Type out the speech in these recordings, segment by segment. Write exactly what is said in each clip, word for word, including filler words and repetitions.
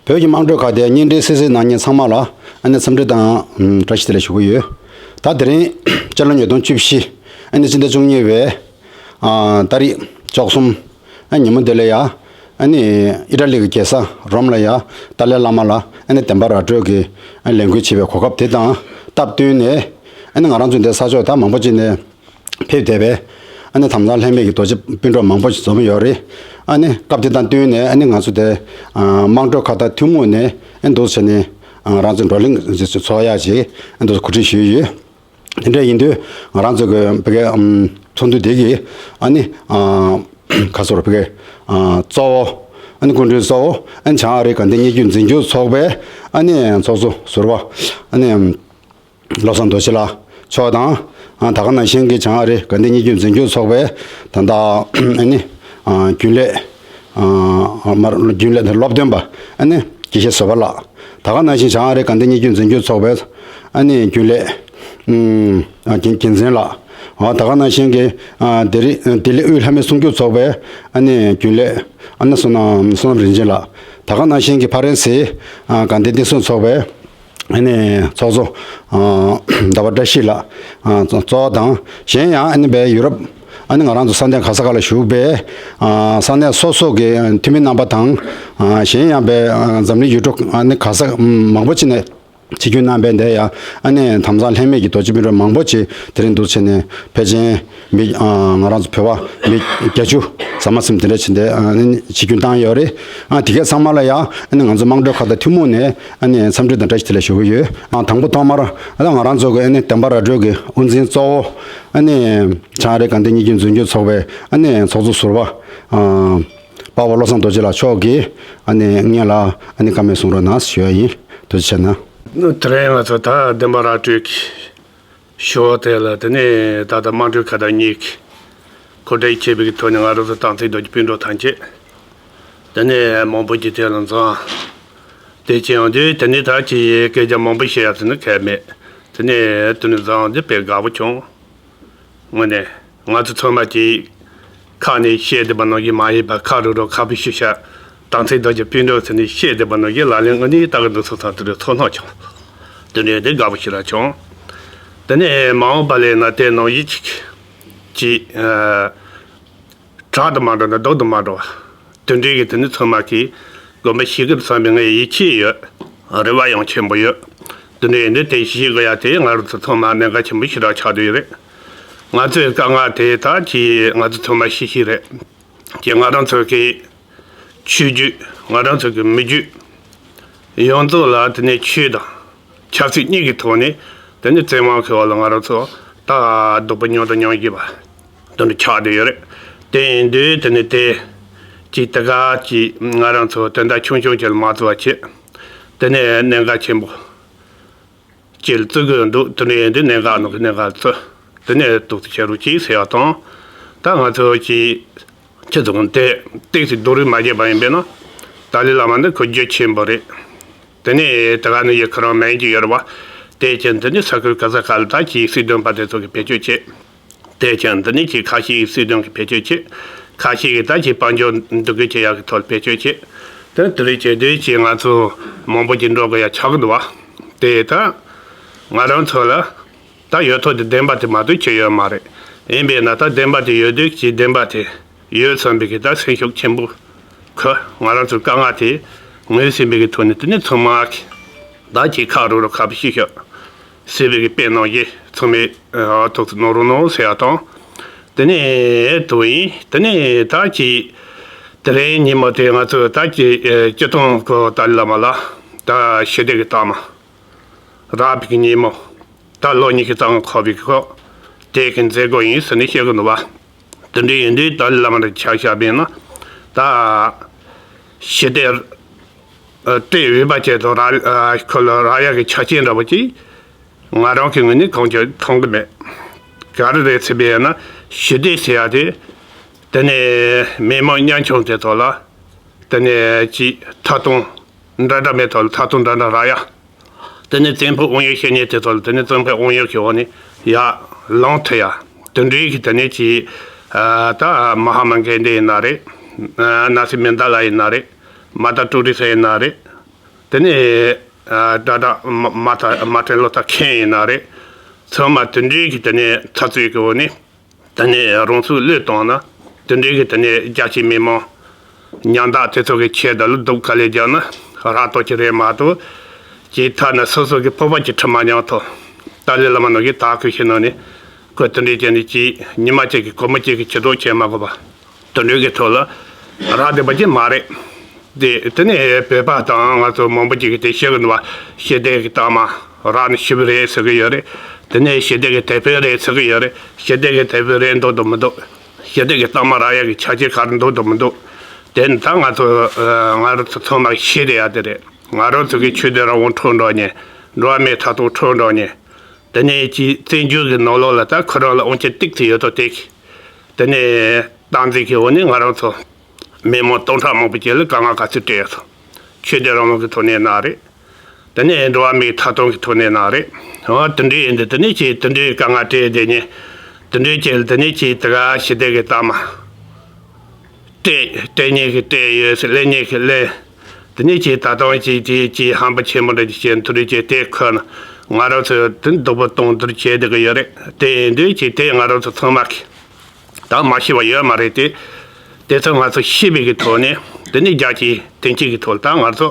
བོད་ཀྱི་དམངས་ཁྲོད་ཁ་བརྡའི་བརྙན་འཕྲིན་གསན་གཟིགས་གནང་མཁན་ཚང་མ་ལ་ཨ་ནི་འཚམས་འདྲི་དང་བཀྲ་ཤིས་བདེ་ལེགས་ཞུ་གི་ཡོད། ད་དེ་རིང་སྤྱི་ལོ་ཉིས་སྟོང་བཅུ་བཞི་ཨ་ནི་ཕྱི་ཟླ་བཅུ་གཉིས་པའི་ཨ་ཏ་རིག་བཅུ་གསུམ་ཨ་ཉིན་མོ་འདི་ལ་ཡ་ཨ་ནི་ཨི་ཊ་ལི་གི་རྒྱལ་ས་རོམ་ལ་ཡ་ཏཱ་ལའི་བླ་མ་ལ་ཨ་ནི་བདེན་པ་ར་སྤྲོད་ཀྱི་ཨ་ལས་འགུལ་བྱེད་པའི་གོ་སྐབས་དེ་དང་སྟབས་བསྟུན་ནས་ཨ་ནི་ང་རང་ཚོ་འདི་ས་ཕྱོགས་ད་མང་པོ་ཅིག་ནས་ཕེབས་བསྡད་པའི་ཨ་ནི་དམ་གཙང་ལྷད་མེད་ཀྱི་རྡོ་རྗེ་སྤུན་གྲོགས་མང་པོ་ཞིག་འཛོམས་ཡོད་རེད། ཨ་ནི་སྐབས་དེ་དང་བསྟུན་ནས་ཨ་ནི་ང་ཚོ་དེ་དམངས་ཁྲོད་ཁ་བརྡ་ཐུན་མོང་ནས་ཨ་ནི་འདུག་བྱས་ནས་ང་རང་ཚོ་བགྲོ་གླེང་ཚོགས་ཡག་ཅིག་ཨ་ནི་འདུག་གོ་སྒྲིག་ཞུས་ཡོད། དེ་འདྲ་ཡིན་དུས་ང་རང་ཚོ་གི་བི་གའི་ཚོགས་འདུ་དེ་གི་ཨ་ནི་ཁ་སོར་བི་གའི་གཙོ་བོ་ཨ་ནི་སྐུ་མགྲོན་གཙོ་བོ་ཨ་ནི་བྱང་ཨ་རིའི་དགའ་ལྡན་གཉིས་བརྒྱུད་འཛིན་སྐྱོང་ཚོགས་པའི་ཨ་ནི་ཚོགས་གཙོ་ཟུར་པ་ཨ་ནི། བློ་བཟང་རྡོ་རྗེ་ལགས་མཆོག་དང་། ད་ག་ནང་བཞིན་གྱི་བྱང་ཨ་རི་དགའ་ལྡན་གཉིས་བརྒྱུད་འཛིན་སྐྱོང་ཚོགས་པའི་ད་ལྟ་ཨ་ནི་རྒྱུན་ལས་མར་རྒྱུན་ལས་དང་སློབ་སྟོན་པ་ཨ་ནི་དགེ་བཤེས་བཟོད་པ་ལགས། ད་ག་ནང་བཞིན་བྱང་ཨ་རི་དགའ་ལྡན་གཉིས་བརྒྱུད་འཛིན་སྐྱོང་ཚོགས་པའི་ཨ་ནི་རྒྱུན་ལས་རྒྱལ་མཚན་ལགས། ད་ག་ནང་བཞིན་གྱི་ལྡི་ལི་ལྡི་ལི་དབུས་ལྷད་མེད་སྲུང་སྐྱོབ་ཚོགས་པའི་ཨ་ནི་རྒྱུན་ལས་ཨ་ནི་བསོད་ནམས་བསོད་ནམས་རིན་ཆེན་ལགས། ད་ག་ནང་བཞིན་གྱི་ཕ་རན་སིའི་དགའ་ལྡན་བསྟན་སྲུང་ཚོགས་པའི་ཨ་ནི་ཚོགས་གཙོ་ཟླ་བ་བཀྲ་ཤིས་ལགས་གཙོ་བོ་དང་། གཞན་ཡང་ཨ་ནི་བའི་ཡུ་རོབ་ཨ་ནི་ང་རང་ཚོ་ས་གནས་ག་ས་ག་ལ་བཞུགས་པའི་ས་གནས་སོ་སོ་གི་འཐུས་མི་རྣམ་པ་དང་། གཞན་ཡང་བའི་འཛམ་གླིང་ཡུལ་གྲུ་ཨ་ནི་ག་ས་མང་པོ་ཅིག་ནས་ཆིབས་བསྒྱུར་གནང་བའི་འདས་ཡང་ཨ་ནི་དམ་གཙང་ལྷད་མེད་ཀྱི་རྡོ་རྗེ་སྤུན་གྲོགས་མང་པོ་ཅིག་དེ་རིང་འདུག་བྱས་ནས་ཕལ་ཆེར་མི་ང་རང་ཚོ་བོད་པ་མི་བརྒྱད་ཅུ་ཟ་མ་ཟིན་དེ་འདྲ་ཕྱིན་ཏེ་ཨ་ནི་ཆིབས་བསྒྱུར་བཏང་ཡོད་རེད། ཨ་དེ་གས་ཚང་མ་ལ་ཡང་ཨ་ནི་ང་ཚོ་དམངས་ཁྲོད་ཁ་བརྡ་ཐུན་མོང་ནས་ཨ་ནི་འཚམས་འདྲི་དང་བཀྲ་ཤིས་བདེ་ལེགས་ཞུ་གི་ཡོད། ཨ་དང་པོ་ཐོག་མར་ཨ་ད་ང་རང་ཚོ་གི་ཨ་ནི་བདེན་པ་ར་སྤྲོད་ཀྱི་དབུ་འཛིན་གཙོ་བོ་ཨ་ནི་བྱང་ཨ་རི་དགའ་ལྡན་གཉིས་བརྒྱུད་འཛིན་སྐྱོང་ཚོགས་པའི་ཨ་ནི་ཚོགས་གཙོ་ཟུར་པ་ཨ་པ་ཝ་བློ་བཟང་རྡོ་རྗེ་ལགས་མཆོག་གིས་ཨ་ནི་སྔོན་ལ་ཨ་ནི་བཀའ་མོལ་གསུང་རོགས་གནང་ཞུ་ཡ་ཡིན། ཐུགས་རྗེ་ཆེ་གནང་། དེ་རིང་ང་ཚོ་ད་བདེན་པ་ར་སྤྲོད་ཀྱི་ཞུ་བ་དེ་ལ་དེ་ནས་ད་ལྟ་དམངས་ཁྲོད་ཁ་བརྡ་གཉིས་ཀྱི་གོ་སྒྲིག་བྱས་པའི་ཐོག་ནས་ང་རང་ཚོ་དམངས་ཁྲོད་ཀྱི་སྤུན་གྲོགས་ཐམས་ཅད་དེ་ནས་མང་པོ་ཅིག་དེ་ལ་འཛོམས་དེ་བྱས་ཡོང་དུས་དེ་ནས་ད་ཅི་སྐད་ཆ་མང་པོ་བཤད་ཡ་ཟེར་ན་གལ་མེད། དེ་ནས་དེ་ནས་འཛོམས་དེ་དཔེ་དགའ་པོ་བྱུང་། དངོས་གནས་ང་ཚོ་ཚང་མ་གྱིས་ཁ་ནས་བཤད་བསྡད་པ་ནང་བཞིན་མ་ཡིན་པར་ཁ་རུ་རུ་ཁ་ཕྱི་ཕྱི་བཤད་དམངས་ཁྲོད་རྡོ་རྗེ་སྤུན་གྲོགས་ཟེར་ནས་བཤད་བསྡད་པ་ནང་བཞིན་ལག་ལེན་དངོས་གནས་ལྟ་གི་འདུག་སོང་ཙང་དེ་འདྲའི་ཚོར་སྣང་བྱུང་། དེ་འདྲའི་དེ་དགའ་པོ་ཞེ་དྲག་བྱུང་། དེ་ནས་མ་འོངས་པ་ལས་ན་དེ་ནང་བཞིན་ཅིག་ཅིག་དྲག་ཏུ་མ་འགྲོ་ན་སྡུག་ཏུ་མ་འགྲོ་བ། དེ་འདྲའི་གི་དེ་ནི་ཚང་མ་གིས་དགོངས་པ་བཞེས་གི་བསམ་པའི་ངའི་ཡིད་ཆེས་ཡོད། རེ་བ་ཡང་ཆེན་པོ་ཡོད། དེ་འདྲའི་འདི་དེ་བཞེས་དགོས་ཡ་དེ་ང་རང་ཚོ་ཚང་མ་གནད་འགག་ཆེན་པོ་ཞེ་དྲག་ཆགས་བསྡད་ཡོད་རེད། ང་ཚོའི་དཀའ་ངལ་དེ་ད་ཀྱི་ང་ཚོ་ཚང་མ་ཤེས་ཤེས་རེད། ཀྱི་ང་རང་ཚོ་གི་ཆོས་བརྒྱུད་ང་རང་ཚོ་གི་མི་རྒྱུད་ཡོངས་རྫོགས་ལ་དེ་ནས་ཆོས་དང་ཆབ་སྲིད་གཉིས་ཀྱི་ཐོག་ནས་དེ་ནས་བཙན་དབང་གི་འོག་ལ་ང་རང་ཚོ་ད་སྡུག་པོ་མྱོང་དང་མྱོང་བཞིན་པ་དེ་འདྲ་ཆགས་བསྡད་ཡོད་རེད། དེ་ཡིན་དུས་དེ་ནས་དེ་ཅིག་དེ་ག་ཅིག་ང་རང་ཚོ་དོན་དག་ཆུང་ཆུང་ཅིག་ལ་མ་བརྩི་བ་བྱེད། དེ་ནས་གནད་འགག་ཆེན་པོ་ཅིག་ལ་བརྩི་དགོས་འདུག་དེ་ནས་འདི་གནད་འགག་ནང་གི་གནད་འགག་ལ་བརྩི། དེ་ནས་ཏོག་ཙམ་བྱེད་རོགས་གྱིས་ཟེར་བ་དང་། ད་ང་ཚོ་ཅིག་ཁྱེད་ཚོ་དེ་ཏོག་ཙམ་སྡུག་རུས་མ་བྱས་པ་ཡིན་པས་ན། ཏཱ་ལའི་བླ་མ་འདི་ཁོ་རྒྱུ་ཆེན་པོ་རེད། དེ་ནས་དེ་ག་ནས་ཡི་ཁོ་རང་མིང་ཅིག་ཡོད་རེད་བ། དེ་ཀྱང་འདི་ནི་ས་ཁུལ་ག་ས་ག་ལ་ད་ཅིག་སྲིད་དོན་པ་དེ་ཚོ་གིས་བེད་སྤྱོད་བྱེད། དེ་ཀྱང་འདི་ནི་ཅིག་ཁ་ཤས་སྲིད་དོན་གྱིས་བེད་སྤྱོད་བྱེད། ཁ་ཤས་ཀྱིས་ད་ཅིག་དཔལ་འབྱོར་འདུ་འགོད་བྱེད་ཡག་གི་ཐོག་ལ་བེད་སྤྱོད་བྱེད། དེ་དེ་རིགས་བྱེད་དུས་ཅིག་ང་ཚོ་མང་པོ་ཅིག་འགྲོ་དགོས་ཡ་ཆགས་ཀྱི་འདུག་བ། དེ་ད་ང་རང་ཚོ་ལ་ད་ཡོད་ཐོག་དེ་བདེན་པ་དེ་མ་གཏོགས་ཅི་ཡོད་མ་རེད། ཡིན་པས་ན་ད་བདེན་པ་དེ་ཡོད་དུས་ཀྱི་བདེན་པ་དེ་ཡོད་བསམ་པའི་གི་ད་སེམས་ཤུགས་ཆེན་པོ་ཁོ་ང་རང་ཚོའི་དཀའ་ངལ་དེ་ངོས་ཟིན་པའི་གི་ཐོག་ནས་དེ་ནས་ཚང་མ་གི་ད་ཅིག་ཁ་རུ་རུ་ཁ་ཕྱི་ཤོག་ཟེར་བའི་གི་དཔེ་གནང་རྗེས་ཚང་མས་ཨ་ཐུགས་སུ་གནང་རོགས་གནང་ཟེར་ཡ་དང་། དེ་ནས་དུ་ཡིན་དེ་ནས་ད་ཅིག་དེ་རིང་ཉིན་མོ་དེ་ང་ཚོ་ད་ཅིག་ཨ་སྤྱི་བཏང་གི་ཏཱ་ལའི་བླ་མ་ལ་ད་ཞི་བདེ་གི་རྟགས་མ། རག་པའི་ཉིན་མོ། ད་ལོ་ཉི་ཤུ་ཙམ་འཁོར་བའི་སྐོར། དེ་གི་མཛད་སྒོ་ཡིན་ཟེར་ནས་བཤད་གི་འདུག་བ། དེ་འདྲ་ཡིན་དུས་ཏཱ་ལའི་བླ་མ་ལ་ཆ་བཞག་པས་ན། ད་ཞི་བདེ་སྤྲད་འོས་པ་བྱས་ཐོག་ར་ཁོ་ལ་རག་ཡག་གི་ཆ་རྐྱེན་འདྲ་པོ་ཅིག་ང་རང་གི་ངོས་ནས་གང་ཅི་མཐོང་གི་མེད། ག་རེ་རེད་ཟེར་བས་ན་ཞི་བདེ་ཟེར་ཡ་དེ། དེ་ནས་མི་མང་ཉམ་ཆུང་དེ་ཚོ་ལ། དེ་ནས་ཅིག་ཐད་གཏོང་འདྲ་འདྲ་མེད་ཐོག་ལ་ཐད་གཏོང་འདྲ་འདྲ་རག་ཡ། དེ་ནས་བཙན་པོའི་དབང་ཡོད་བཤད་མཁན་དེ་ཚོ་ལ་དེ་ནས་བཙན་པོའི་དབང་ཡོད་ཀྱི་འོག་ནས་ཡར་ལངས་ཐུབ་ཡ། དེ་འདྲའི་གི་དེ་ནས་ཀྱི་ཨ་ད་མ་ཧ་མ་གྷན་དྷི་ཡིན་ན་རེད། ཨ་ན་སི་མན་ད་ལ་ཡིན་ན་རེད། མ་ཏར་ཏྲུ་རི་ས་ཡིན་ན་རེད། དེ་ནས་ཨ་དགྲ་དགྲ་མ་མ་ཐ་མ་ཐན་ལོ་ཐ་མཁན་ཡིན་ན་རེད། ཚང་མ་དེ་འདྲའི་གི་དེ་ནས་འཐབ་རྩོད་ཀྱི་འོག་ནས་དེ་ནས་རང་ཚུགས་བློས་བཏང་ན། དེ་འདྲའི་གི་དེ་ནས་རྒྱ་ཆེའི་མི་མང་ཉམ་ཐག་དེ་ཚོ་གི་ཆེད་དུ་ལ་སྡུག་དཀའ་ལས་རྒྱག་ན་རག་ཐོག་གི་རེད་མ་གཏོགས། ཅིག་ཐ་ན་སོ་སོ་གི་སྤོབས་པ་གི་ཁྲི་མ་ཉམས་ཐོག་ཏཱ་ལའི་བླ་མ་ནང་གི་དག་ཁུ་ཤི་ནང་ནས་ཁོ་དེ་འདྲའི་བྱས་ནས་ཅིག་ཉི་མ་གཅིག་གི་སྒོར་མོ་གཅིག་གི་ཕྱི་ཐོག་བྱས་མ་དགོས་པ། དོན་འགྲུལ་གྱི་ཐོག་ལ་རག་བསྡད་པ་ཅིག་མ་རེད། དེ་དེ་ནས་བོད་པ་དང་ང་ཚོ་མང་པོ་ཅིག་གིས་དེ་བཤད་གི་འདུག་བ། ཞི་བདེ་གི་རྟགས་མ་རག་ནས་ཤི་བ་རེད་ཟེར་གི་ཡོད་རེད། དེ་ནས་ཞི་བདེ་གི་དེད་དཔོན་རེད་ཟེར་གི་ཡོད་རེད། ཞི་བདེ་གི་དེད་དཔོན་རེད་འདུག་འདུག་མི་འདུག་ཞི་བདེ་གི་རྟགས་མ་རག་ཡག་གི་ཆ་རྐྱེན་ག་རེ་འདུག་འདུག་མི་འདུག་དེ་ནི་ད་ང་ཚོ་ང་རང་ཚོ་ཚང་མ་ཤེས་བསྡད་ཡ་དེ་རེད། ང་རང་ཚོ་གི་ཆོས་དད་རང་དབང་འཕྲོག་འགྲོ་ཉེན། འགྲོ་བ་མིའི་ཐོབ་ཐང་འཕྲོག་འགྲོ་ཉེན། དེ་ནས་ཅིག་བཙན་བྱོལ་གི་ནང་ལོགས་ལ་ད་ཁོ་རང་ལ་དབང་ཆ་ཏིག་ཙམ་ཡོད་དོ་དེ་གི། དེ་ནས་སྟངས་འཛིན་གྱི་འོག་ནས་ང་རང་ཚོ་མི་མང་སྟོང་ཕྲག་མང་པོ་ཅིག་ལ་དཀའ་ངལ་ག་ཚོད་སྤྲད་ཡོད་དོ། ཆོས་དད་རང་དབང་གི་ཐོག་ནས་ན་རེད། དེ་ནས་འགྲོ་བ་མིའི་ཐོབ་ཐང་གི་ཐོག་ནས་ན་རེད། འོ་དེ་འདྲའི་ཡིན་དུས་དེ་ནས་ཅིག་དེ་འདྲའི་དཀའ་ངལ་སྤྲད་བསྡད་ཉེན། དེ་འདྲའི་ཅིག་ལ་དེ་ནས་ཅིག་དེ་ག་ཞི་བདེ་གི་རྟགས་མ། སྤྲད་སྤྲད་ཉེན་གི་སྤྲད་ཡོད་ཟེར། ལེན་ཉེན་གི་ལེན། དེ་ནས་ཅིག་ད་དུང་ཅིག་ཅིག་ཅིག་ཧམ་པ་ཆེན་པོ་འདྲ་ཅིག་བྱས་ནས་དེ་འདྲའི་ཅིག་དེ་ཁོ་ན་ང་རང་ཚོ་དེ་སྡུག་པོ་གཏོང་དེ་བྱས་བསྡད་གི་ཡོད་རེད། དེ་ཡིན་དུས་ཅིག་དེ་ང་རང་ཚོ་ཚང་མ་གི་ད་མ་ཤེས་པ་ཡོད་མ་རེད་དེ། དེ་ཚོ་ང་ཚོ་ཤེས་པའི་གི་ཐོག་ནས་དེ་ནས་རྒྱལ་སྤྱིའི་སྡིངས་ཆའི་གི་ཐོག་ད་ང་ཚོ་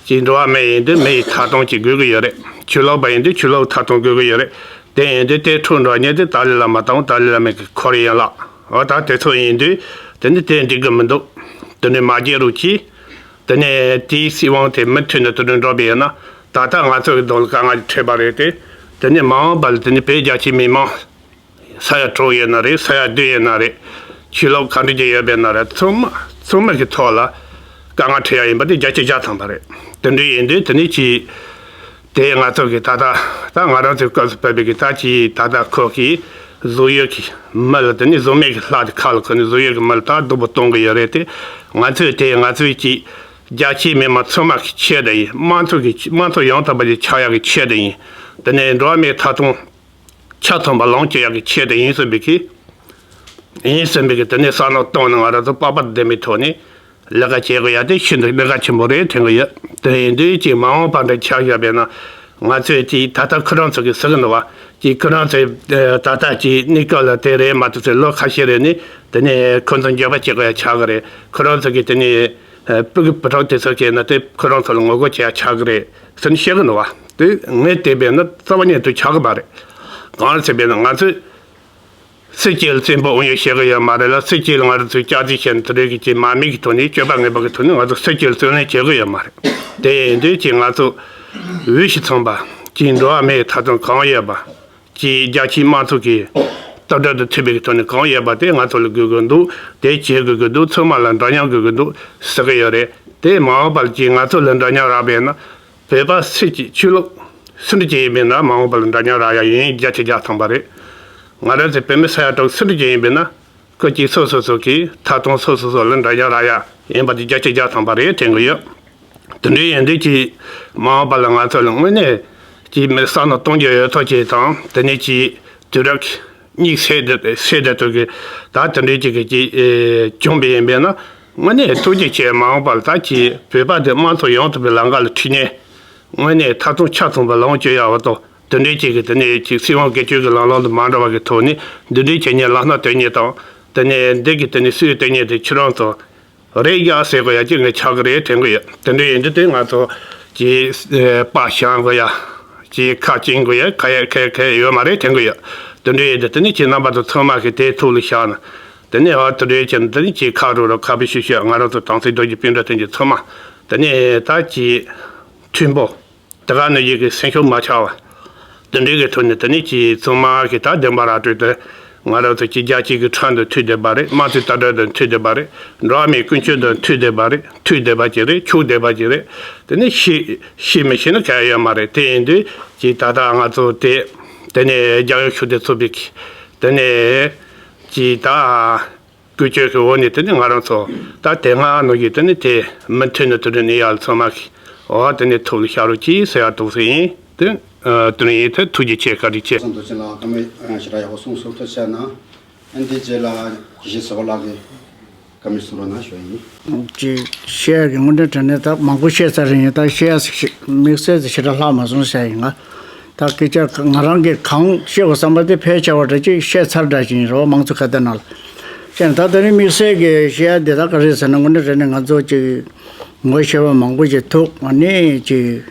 ཅིག་འགྲོ་བ་མི་ཡིན་དུས་མི་ཡི་ཐོབ་ཐང་ཅིག་དགོས་གི་ཡོད་རེད། ཆོས་ལུགས་པ་ཡིན་དུས་ཆོས་ལུགས་ཐོབ་ཐང་དགོས་གི་ཡོད་རེད། དེ་ཡིན་དུས་དེ་འཕྲོག་འགྲོ་ཉེན་དེ་ཏཱ་ལའི་བླ་མ་དང་ཏཱ་ལའི་བླ་མའི་གི་འཁོར་ཡན་ལག་འོ་ད་དེ་ཚོ་ཡིན་དུས་དེ་ནི་དེ་འགྲིག་གི་མི་འདུག་དེ་ནི་མ་བརྗེད་རོགས་གྱིས། དེ་ནས་དེའི་སྲིད་དབང་དེ་མུ་མཐུད་ནས་དེ་ནི་འགྲོ་བ་ཡིན་ན་ད་ལྟ་ང་ཚོ་གི་གདོང་ལ་དཀའ་ངལ་འཕྲད་པ་རེད་དེ། དེ་ནས་མ་འོངས་པ་ལ་དེ་ནི་བོད་རྒྱ་ཆེའི་མི་མང་ས་ཡ་དྲུག་ཡོད་ན་རེད། ས་ཡ་བདུན་ཡོད་ན་རེད། ཆོས་ལུགས་ག་འདྲ་ཅིག་ཡོད་པ་ཡིན་ན་རེད། ཚང་མ་ཚང་མ་གི་ཐོག་ལ་དཀའ་ངལ་འཕྲད་ཡ་ཡིན་པ་དེ་བརྒྱ་ཆ་བརྒྱ་ཐམ་པ་རེད། དེ་འདྲ་ཡིན་དུས་དེ་ནི་ཅིག་དེ་ང་ཚོ་གི་ད་ལྟ་ད་ང་རང་ཚོའི་སྐབས་སུ་བབས་པའི་གི་ད་ཅིག་ད་ལྟ་ཁོ་གི་བཟོ་ཡུལ་གི་མི་ལ་དེ་ནི་བཟོ་མེད་གི་ལྷ་དེ་ཁ་ལ་ཁོ་ནི་བཟོ་ཡུལ་གི་མི་ལ་ད་སྡུག་པོ་གཏོང་གི་ཡོད་རེད་དེ། ང་ཚོས་དེ་ང་ཚོའི་ཅིག་རྒྱ་ཆེའི་མི་མང་ཚང་མ་གི་ཆེད་དུ་ཡིན། དམངས་གཙོ་གི་དམངས་གཙོ་ཡང་དག་པ་ཅིག་ཆགས་ཡག་གི་ཆེད་དུ་ཡིན། དེ་ནས་འགྲོ་བ་མིའི་ཐོབ་ཐང་ཆ་ཚང་པ་ལོངས་སྤྱོད་ཡག་གི་ཆེད་དུ་ཡིན་བསམ་པའི་གི། ཡིན་བསམ་པའི་གི་དེ་ནས་བསམ་བློ་བཏང་ནས་ང་རང་ཚོ་དཔའ་བར་ལྡན་པའི་ཐོག་ནས་ལས་ཀ་བྱེད་དགོས་ཡ་དེ་ཤིན་ཏུ་གནད་འགག་ཆེན་པོ་རེད་དྲན་གི་ཡོད། དེ་ཡིན་དུས་ཅིག་མ་འོངས་པ་འདྲ་ཆགས་བཞག་པས་ན་ང་ཚོས་ཅིག་ད་ལྟ་ཁོ་རང་ཚོ་གི་ཟེར་གི་འདུག་བ། ཅིག་ཁོ་རང་ཚོའི་ད་ལྟ་ཅིག་གནས་སྐབས་ལ་དེ་རེད་མ་གཏོགས་ཚེ་ལོ་ཁ་ཤས་རེ་ནས་དེ་ནས་ཁོ་ཚོ་འགྱོད་པ་བྱེད་དགོས་ཡ་ཆགས་གི་རེད། ཁོ་རང་ཚོ་གི་དེ་ནས་སྤུ་གུ་བུ་ཕྲུག་དེ་ཚོ་སྐྱེས་ན་དེ་ཁོ་རང་ཚོ་ལ་ངོ་རྒོལ་བྱེད་ཡ་ཆགས་གི་རེད་ཟེར་ནས་བཤད་གི་འདུག་བ། དེ་ངས་བལྟས་པས་ན་རྩ་བ་ཉིད་དུ་ཆགས་གི་མ་རེད། གང་ཟེར་བས་ན་ང་ཚོས་སྲིད་སྤྱི་ལ་བཙན་པོ་འོང་ཡོད་བཤད་གི་ཡོད་མ་རེད་ལ། སྲིད་སྤྱི་ལ་ང་རང་ཚོས་སྐྱག་རྫུན་བཤད་ནས་དེ་འདྲའི་གི་ཅིག་མ་མིག་གི་ཐོག་ནས་སྤྱོད་པ་ངན་པ་གི་ཐོག་ནས་ང་ཚོ་སྲིད་སྤྱི་ལ་བརྩོན་ལེན་བྱེད་གི་ཡོད་མ་རེད། དེ་ཡིན་དུས་ཅིག་ང་ཚོ་འོས་ཤིང་འཚམས་པ་ཅིག་འགྲོ་བ་མིའི་ཐོབ་ཐང་གང་ཡོད་པ་ཅིག་རྒྱ་ཆེའི་དམངས་གཙོ་གི་ལྟ་གྲུབ་དང་མཐུན་པའི་གི་ཐོག་ནས་གང་ཡོད་པ་དེ་ང་ཚོ་ལ་དགོས་གི་འདུག་དེ་བྱེད་དགོས་གི་འདུག་ཚང་མ་ལ་འདྲ་མཉམ་དགོས་གི་འདུག་ཟེར་གི་ཡོད་རེད། དེ་མ་འོངས་པ་ལ་ཅིག་ང་ཚོ་ལ་འདྲ་མཉམ་རག་པས་ན། བོད་པ་སུ་གཅིག་ཆོས་ལུགས་སུ་འདྲ་ཅིག་ཡིན་པས་ན་མ་འོངས་པ་ལ་འདྲ་མཉམ་རག་ཡ་ཡིན། བརྒྱ་ཆ་བརྒྱ་ཐམ་པ་རེད། ང་རང་ཚོ་བོད་མི་ས་ཡ་དྲུག་སུ་འདྲ་ཅིག་ཡིན་པས་ན་སྐུ་གཅིག་སོ་སོ་སོ་གི་ཐོབ་ཐང་སོ་སོ་སོ་ལ་འདྲ་མཉམ་རག་ཡ་ཡིན་པ་དེ་བརྒྱ་ཆ་བརྒྱ་ཐམ་པ་རེད་དྲན་གི་ཡོད། དེ་འདྲའི་ཡིན་དུས་ཀྱི་མ་འོངས་པ་ལ་ང་ཚོ་ལ་དངོས་གནས་ཀྱི་མི་བསམ་བློ་གཏོང་རྒྱུ་ཡོད་ཐག་ཆོད་དང་དེ་ནས་ཀྱི་དུས་རབས་གཉིས་སེ་འདི་སེ་འདི་དུ་གི་ད་དེ་འདྲའི་ཅིག་གི་ཅིག་ཨེ་བྱུང་བ་ཡིན་པས་ན། དངོས་གནས་ཐུགས་རྗེ་ཆེ། མ་འོངས་པར་ད་ཀྱི་བོད་པ་དེ་དམངས་གཙོ་ཡོང་ཐུབ་པའི་ལམ་ཁ་ལ་ཁྲིད་ནས་དངོས་གནས་ཐབས་ཐུབ་ཆ་ཚང་པ་ལོངས་སྤྱོད་ཡག་འོ་དོ་དེ་འདྲའི་ཅིག་གི་དེ་ནས་ཅིག་སྲིད་དབང་སྒེར་གཅོད་ཀྱི་ལམ་ལམ་དུ་མ་འགྲོ་བ་གི་ཐོག་ནས་འདི་འདྲའི་བྱེད་ཉེན་ལམ་སྣ་སྟོན་ཉེན་དང་དེ་ནས་འདི་གི་དེ་ནས་སུས་སྟོན་ཉེན་དེ་ཁྱེད་རང་ཚོ་རེད་ཡ་ཟེར་དགོས་ཡ་ཅིག་ངས་ཆགས་ཀྱི་རེད་དྲན་གི་ཡོད། དེ་འདྲ་ཡིན་དུས་དེ་ང་ཚོ་ཅིག་ཨེ་པ་བཤང་དགོས་ཡ་ཅིག་ཁ་བཅིང་དགོས་ཡ་ག་ཡ་ག་ཡ་ག་ཡ་ཡོད་མ་རེད་དྲན་གི་ཡོད། དེ་འདྲ་ཡིན་དུས་དེ་ནི་ཁྱེད་རྣམ་པ་ཚོ་ཚང་མ་གི་དེ་ཐུགས་ལ་བཞག་ན། དེ་ནས་ཨ་དེ་འདྲ་བྱས་ན་དེ་ནི་ཅིག་ཁ་རུ་རུ་ཁ་བི་ཤུ་ཤུ་ང་རང་ཚོ་དྭངས་གསལ་རྡོ་རྗེ་སྤུན་ཟླ་དེ་འདྲ་ཚང་མ་དེ་ནས་ད་ཅིག་མཐུན་པོ། དེ་ག་ནས་ཡི་གེ་སེམས་ཤུགས་མ་ཆག་པ། དེ་འདྲའི་གི་ཐོག་ནས་དེ་ནས་ཀྱི་ཚང་མ་གི་ད་བདེན་པ་ར་སྤྲོད་དེ། ང་རང་ཚོ་གི་རྒྱལ་སྤྱི་གི་ཁྲིམས་དང་མཐུན་བསྡད་པ་རེད། དམངས་གཙོའི་ལྟ་གྲུབ་དང་མཐུན་བསྡད་པ་རེད། འགྲོ་བ་མིའི་ཀུན་སྤྱོད་དང་མཐུན་བསྡད་པ་རེད། མཐུན་བསྡད་པ་ཅིག་རེད། ཆོག་བསྡད་པ་ཅིག་རེད། དེ་ནས་ཤི་ཤི་མི་ཤི་ན་གལ་ཡོད་མ་རེད། དེ་ཡིན་དུས་ཀྱི་ད་ལྟ་ང་ཚོ་དེ་དེ་ནས་རྒྱལ་ཡོངས་ཤུགས་ལྡན་ཚོགས་པའི་གི་དེ་ནས་ཀྱི་ད། ཀུན་སྤྱོད་ཀྱི་འོག་ནས་དེ་ནི་ང་རང་ཚོ་ད་དེ་སྔ་ནང་བཞིན་དེ་ནི་དེ་མུ་མཐུད་ནས་དེ་འདྲ་ནི་ཡར་ཚང་མ་གི་འོ་དེ་ནི་ཐུགས་ལ་ཤར་རོགས་གྱིས་ཟེར་ཡ་འདུག་ཟེར་ཡིན། དེ་ཨ་དེ་ནི་ཡིན་ཐལ། ཐུགས་རྗེ་ཆེ། བཀའ་དྲིན་ཆེ། ཚང་དུ་ཕྱིན་ལ་ཨ་མའི་ཞེ་དྲག་ཡག་པོ་གསུངས་སོང་། ཐུགས་རྗེ་གནང་། ཨ་འདི་རྗེས་ལ་དགེ་བཤེས་བཟོད་པ་ལགས་ཀྱིས། བཀའ་མོལ་གསུང་རོགས་གནང་ཞུ་ཡ་ཡིན། ཅིག་བཤད་ཡ་གི་དངོས་གནས་དྲང་གནས་ད་མང་པོ་བཤད་ཚར་རེད། ཡིན་ད་བཤད་ཡ་ཞིག་དམིགས་བསལ་དེ་ཞེ་དྲག་ལྷག་མ་སོང་བཤད་ཡིན། ང་ད་སྐད་ཆ་ང་རང་གིས་གང་བཤད་དགོས་བསམ་པ་དེ་ཕལ་ཆེ་བ་འདྲ་ཅིག་བཤད་ཚར་འདྲ་ཅིག་ཡིན་རོགས་མང་ཚོགས་ཁ་བརྡ་ནང་ལ། བཤད་ན་ད་ད་རིང་དམིགས་བསལ་གྱི་བཤད་ཡ་དེ་ད་ག་རེ་ཟེར་ན་དངོས་གནས་དྲང་གནས་ང་ཚོ་ཅིག་ངོ་ཤེས་པ་མང་པོ་ཞིག་ཐུག་ཨ་ནི་ཅིག་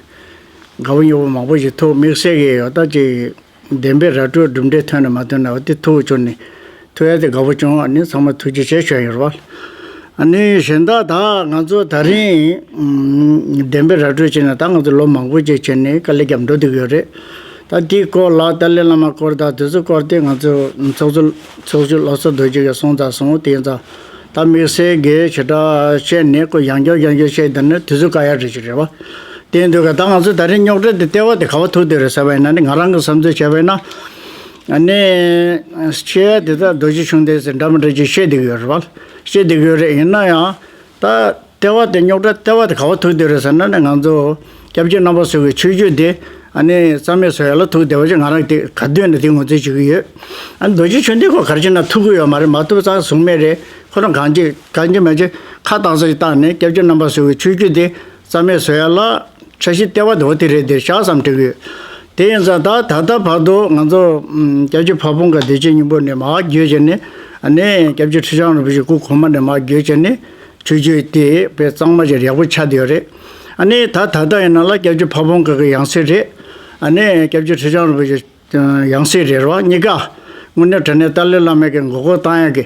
དགའ་པོ་ཉེ་པོ་མང་པོ་ཞིག་ཐུག་དམིགས་བསལ་གྱི་ཡོད་ད་ཅིག་བདེན་པའི་ར་སྤྲོད་གྲུབ་འབྲས་ཐོན་ནས་མ་ཐོན་ནས་འོ་དེ་ཐུག་བྱུང་ནས་ཐུག་ཡ་དེ་དགའ་པོ་བྱུང་། ཨ་ནི་ཚང་མ་ཐུགས་རྗེ་ཆེ་ཞུ་ཡ་ཡོད་རེད་བ། ཨ་ནི་གཞན་དག་ད་ང་ཚོ་ད་རིང་ཨུམ་བདེན་པའི་ར་སྤྲོད་བྱས་ནས་ད་ང་ཚོ་ལོ་མང་པོ་ཅིག་བྱས་ནས་དཀའ་ལས་བརྒྱབ་འགྲོ་བསྡད་ཀྱི་ཡོད་རེད། ད་དེའི་སྐོར་ལ་ཏཱ་ལའི་བླ་མ་སྐོར་དང་དེ་ཚོ་སྐོར་དེ་ང་ཚོ་ཚོགས་གཙོ་ཚོགས་གཙོ་བློ་བཟང་རྡོ་རྗེ་གིས་གསུངས་ཚར་སོང་། དེ་ཡིན་ཙང་ད་དམིགས་བསལ་གྱི་ཞེ་དྲག་བཤད་ནས་ཁོ་ཡང་བསྐྱར་ཡང་བསྐྱར་བཤད་བསྡད་ན་དུས་ཚོད་བཀག་ཡ་རེད་ཅིག་རེད་བ། དེ་འདུག་ག་ད་ང་ཚོ་ད་རིང་རྙོག་དྲ་དེ་ལྟེ་བ་དེ་ག་པར་ཐུག་བསྡད་རེད་ཟེར་བ་ཡིན་ན་ནི་ང་རང་གི་བསམ་ཚུལ་བྱས་པ་ཡིན་ན། ཨ་ནི་ཆེ་བ་དེ་དག་རྡོ་རྗེ་ཆུང་བསྟན་ཟེར་འདྲ་མི་འདྲ་ཅིག་བཤད་བསྡད་ཀྱི་ཡོད་རེད་བ། བཤད་བསྡད་ཀྱི་ཡོད་རེད། ཡིན་ན་ཡང་ད་ལྟེ་བ་དེ་རྙོག་དྲ་ལྟེ་བ་དེ་ག་པར་ཐུག་བསྡད་རེད་ཟེར་ན་ནི་ང་ཚོ་སྐྱབས་རྗེ་རྣམ་པ་ཚོ་གི་ཆོས་བརྒྱུད་དེ་ཨ་ནི་རྩ་མེད་བཟོ་ཡ་ལ་ཐུག་བསྡད་པ་ཅིག་ང་རང་དེ་ག་དུས་ནས་དེ་ངོས་འཛིན་བྱེད་ཀྱི་ཡོད། ཨ་ནི་རྡོ་རྗེ་ཆུང་བསྟན་ཁོ་ག་རེ་བྱས་ན་ཐུག་གི་ཡོད་མ་རེད། མ་ཐུག་ཙང་བཟུང་མེད་རེད། ཁོ་རང་གང་ཅི་གང་ཅི་མ་ཅི་ཁ་བཏང་ས་ཞིག་བཏང་ནས་སྐྱབས་རྗེ་རྣམ་པ་ཚོ་གི་ཆོས་བརྒྱུད་དེ་རྩ་མེད་བཟོ་ཡ་ལ་འཆར་གཞི་ལྟེ་བ་དེ་འོ་དེ་རེད། དེར་བཞག་བསམ་དྲན་གྱི་ཡོད། དེ་ཡིན་ཙང་ད་ད་ལྟ་བར་དུ་ང་ཚོ་ཨམ་སྐྱབས་རྗེ་ཕ་བོང་ཁ་བདེ་ཆེན་སྙིང་པོ་ནས་མར་བརྒྱུད་བྱས་ནས་ཨ་ནི་སྐྱབས་རྗེ་ཁྲི་བྱང་རིན་པོ་ཆེ་སྐུ་གོང་མ་ནས་མར་བརྒྱུད་བྱས་ནས་ཆོས་བརྒྱུད་དེ་དཔེ་གཙང་མ་ཅིག་ཡག་པོ་ཆགས་བསྡད་ཡོད་རེད། ཨ་ནི་ད་ད་ལྟ་ཡིན་ན་ལ་སྐྱབས་རྗེ་ཕ་བོང་ཁ་གི་ཡང་སྲིད་རེད། ཨ་ནི་སྐྱབས་རྗེ་ཁྲི་བྱང་རིན་པོ་ཆེ་ཡང་སྲིད་རེད་བ། གཉིས་ཀ་དངོས་གནས་དྲང་གནས་ཏཱ་ལའི་བླ་མ་གི་མགོ་སྐོར་བཏང་ཡག་གི་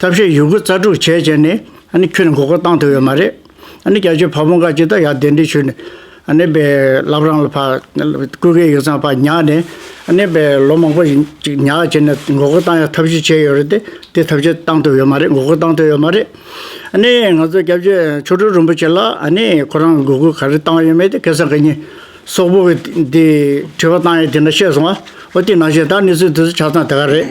ཐབས་ཤེས་ཡོད་རྒུ་རྩལ་སྤྲུགས་བྱས་བྱས་ནས་ཨ་ནི་ཁྱོན་ནས་མགོ་སྐོར་བཏང་ཐུབ་ཡོད་མ་རེད། ཨ་ནི་སྐྱབས་རྗེ་ཕ་བོང་ཁ་ཅིག་ད་ཡར་གདན་འདྲེན་ཞུས་ནས་ཨ་ནི་པའི་བླ་བྲང་ལ་ཕར་སྐུ་སྒེར་ཡིག་ཚང་ཕར་ཉར་ནས་ཨ་ནི་པའི་ལོ་མང་པོ་ཞིག་ཅིག་ཉར་བྱས་ནས་མགོ་སྐོར་བཏང་ཡག་ཐབས་ཤེས་བྱས་ཡོད་རེད་དེ། དེ་ཐབས་ཤེས་བཏང་ཐུབ་ཡོད་མ་རེད། མགོ་སྐོར་བཏང་ཐུབ་ཡོད་མ་རེད། ཨ་ནི་ང་ཚོ་སྐྱབས་རྗེ་མཆོག་སྤྲུལ་རིན་པོ་ཆེ་ལ་ཨ་ནི་ཁོ་རང་མགོ་སྐོར་ག་རེ་བཏང་ཡོད་མེད་དེ་ཁ་སང་ཁ་ཉིན་སོག་པོ་གི་འདི་དྲི་བ་བཏང་ཡས་དེ་འདྲ་བཤད་སོང་ཨ། འོ་དེ་ནང་བཞིན་ད་གནས་ཚུལ་དེ་ཚོ་ཆ་ཚང་དེ་ག་རེད།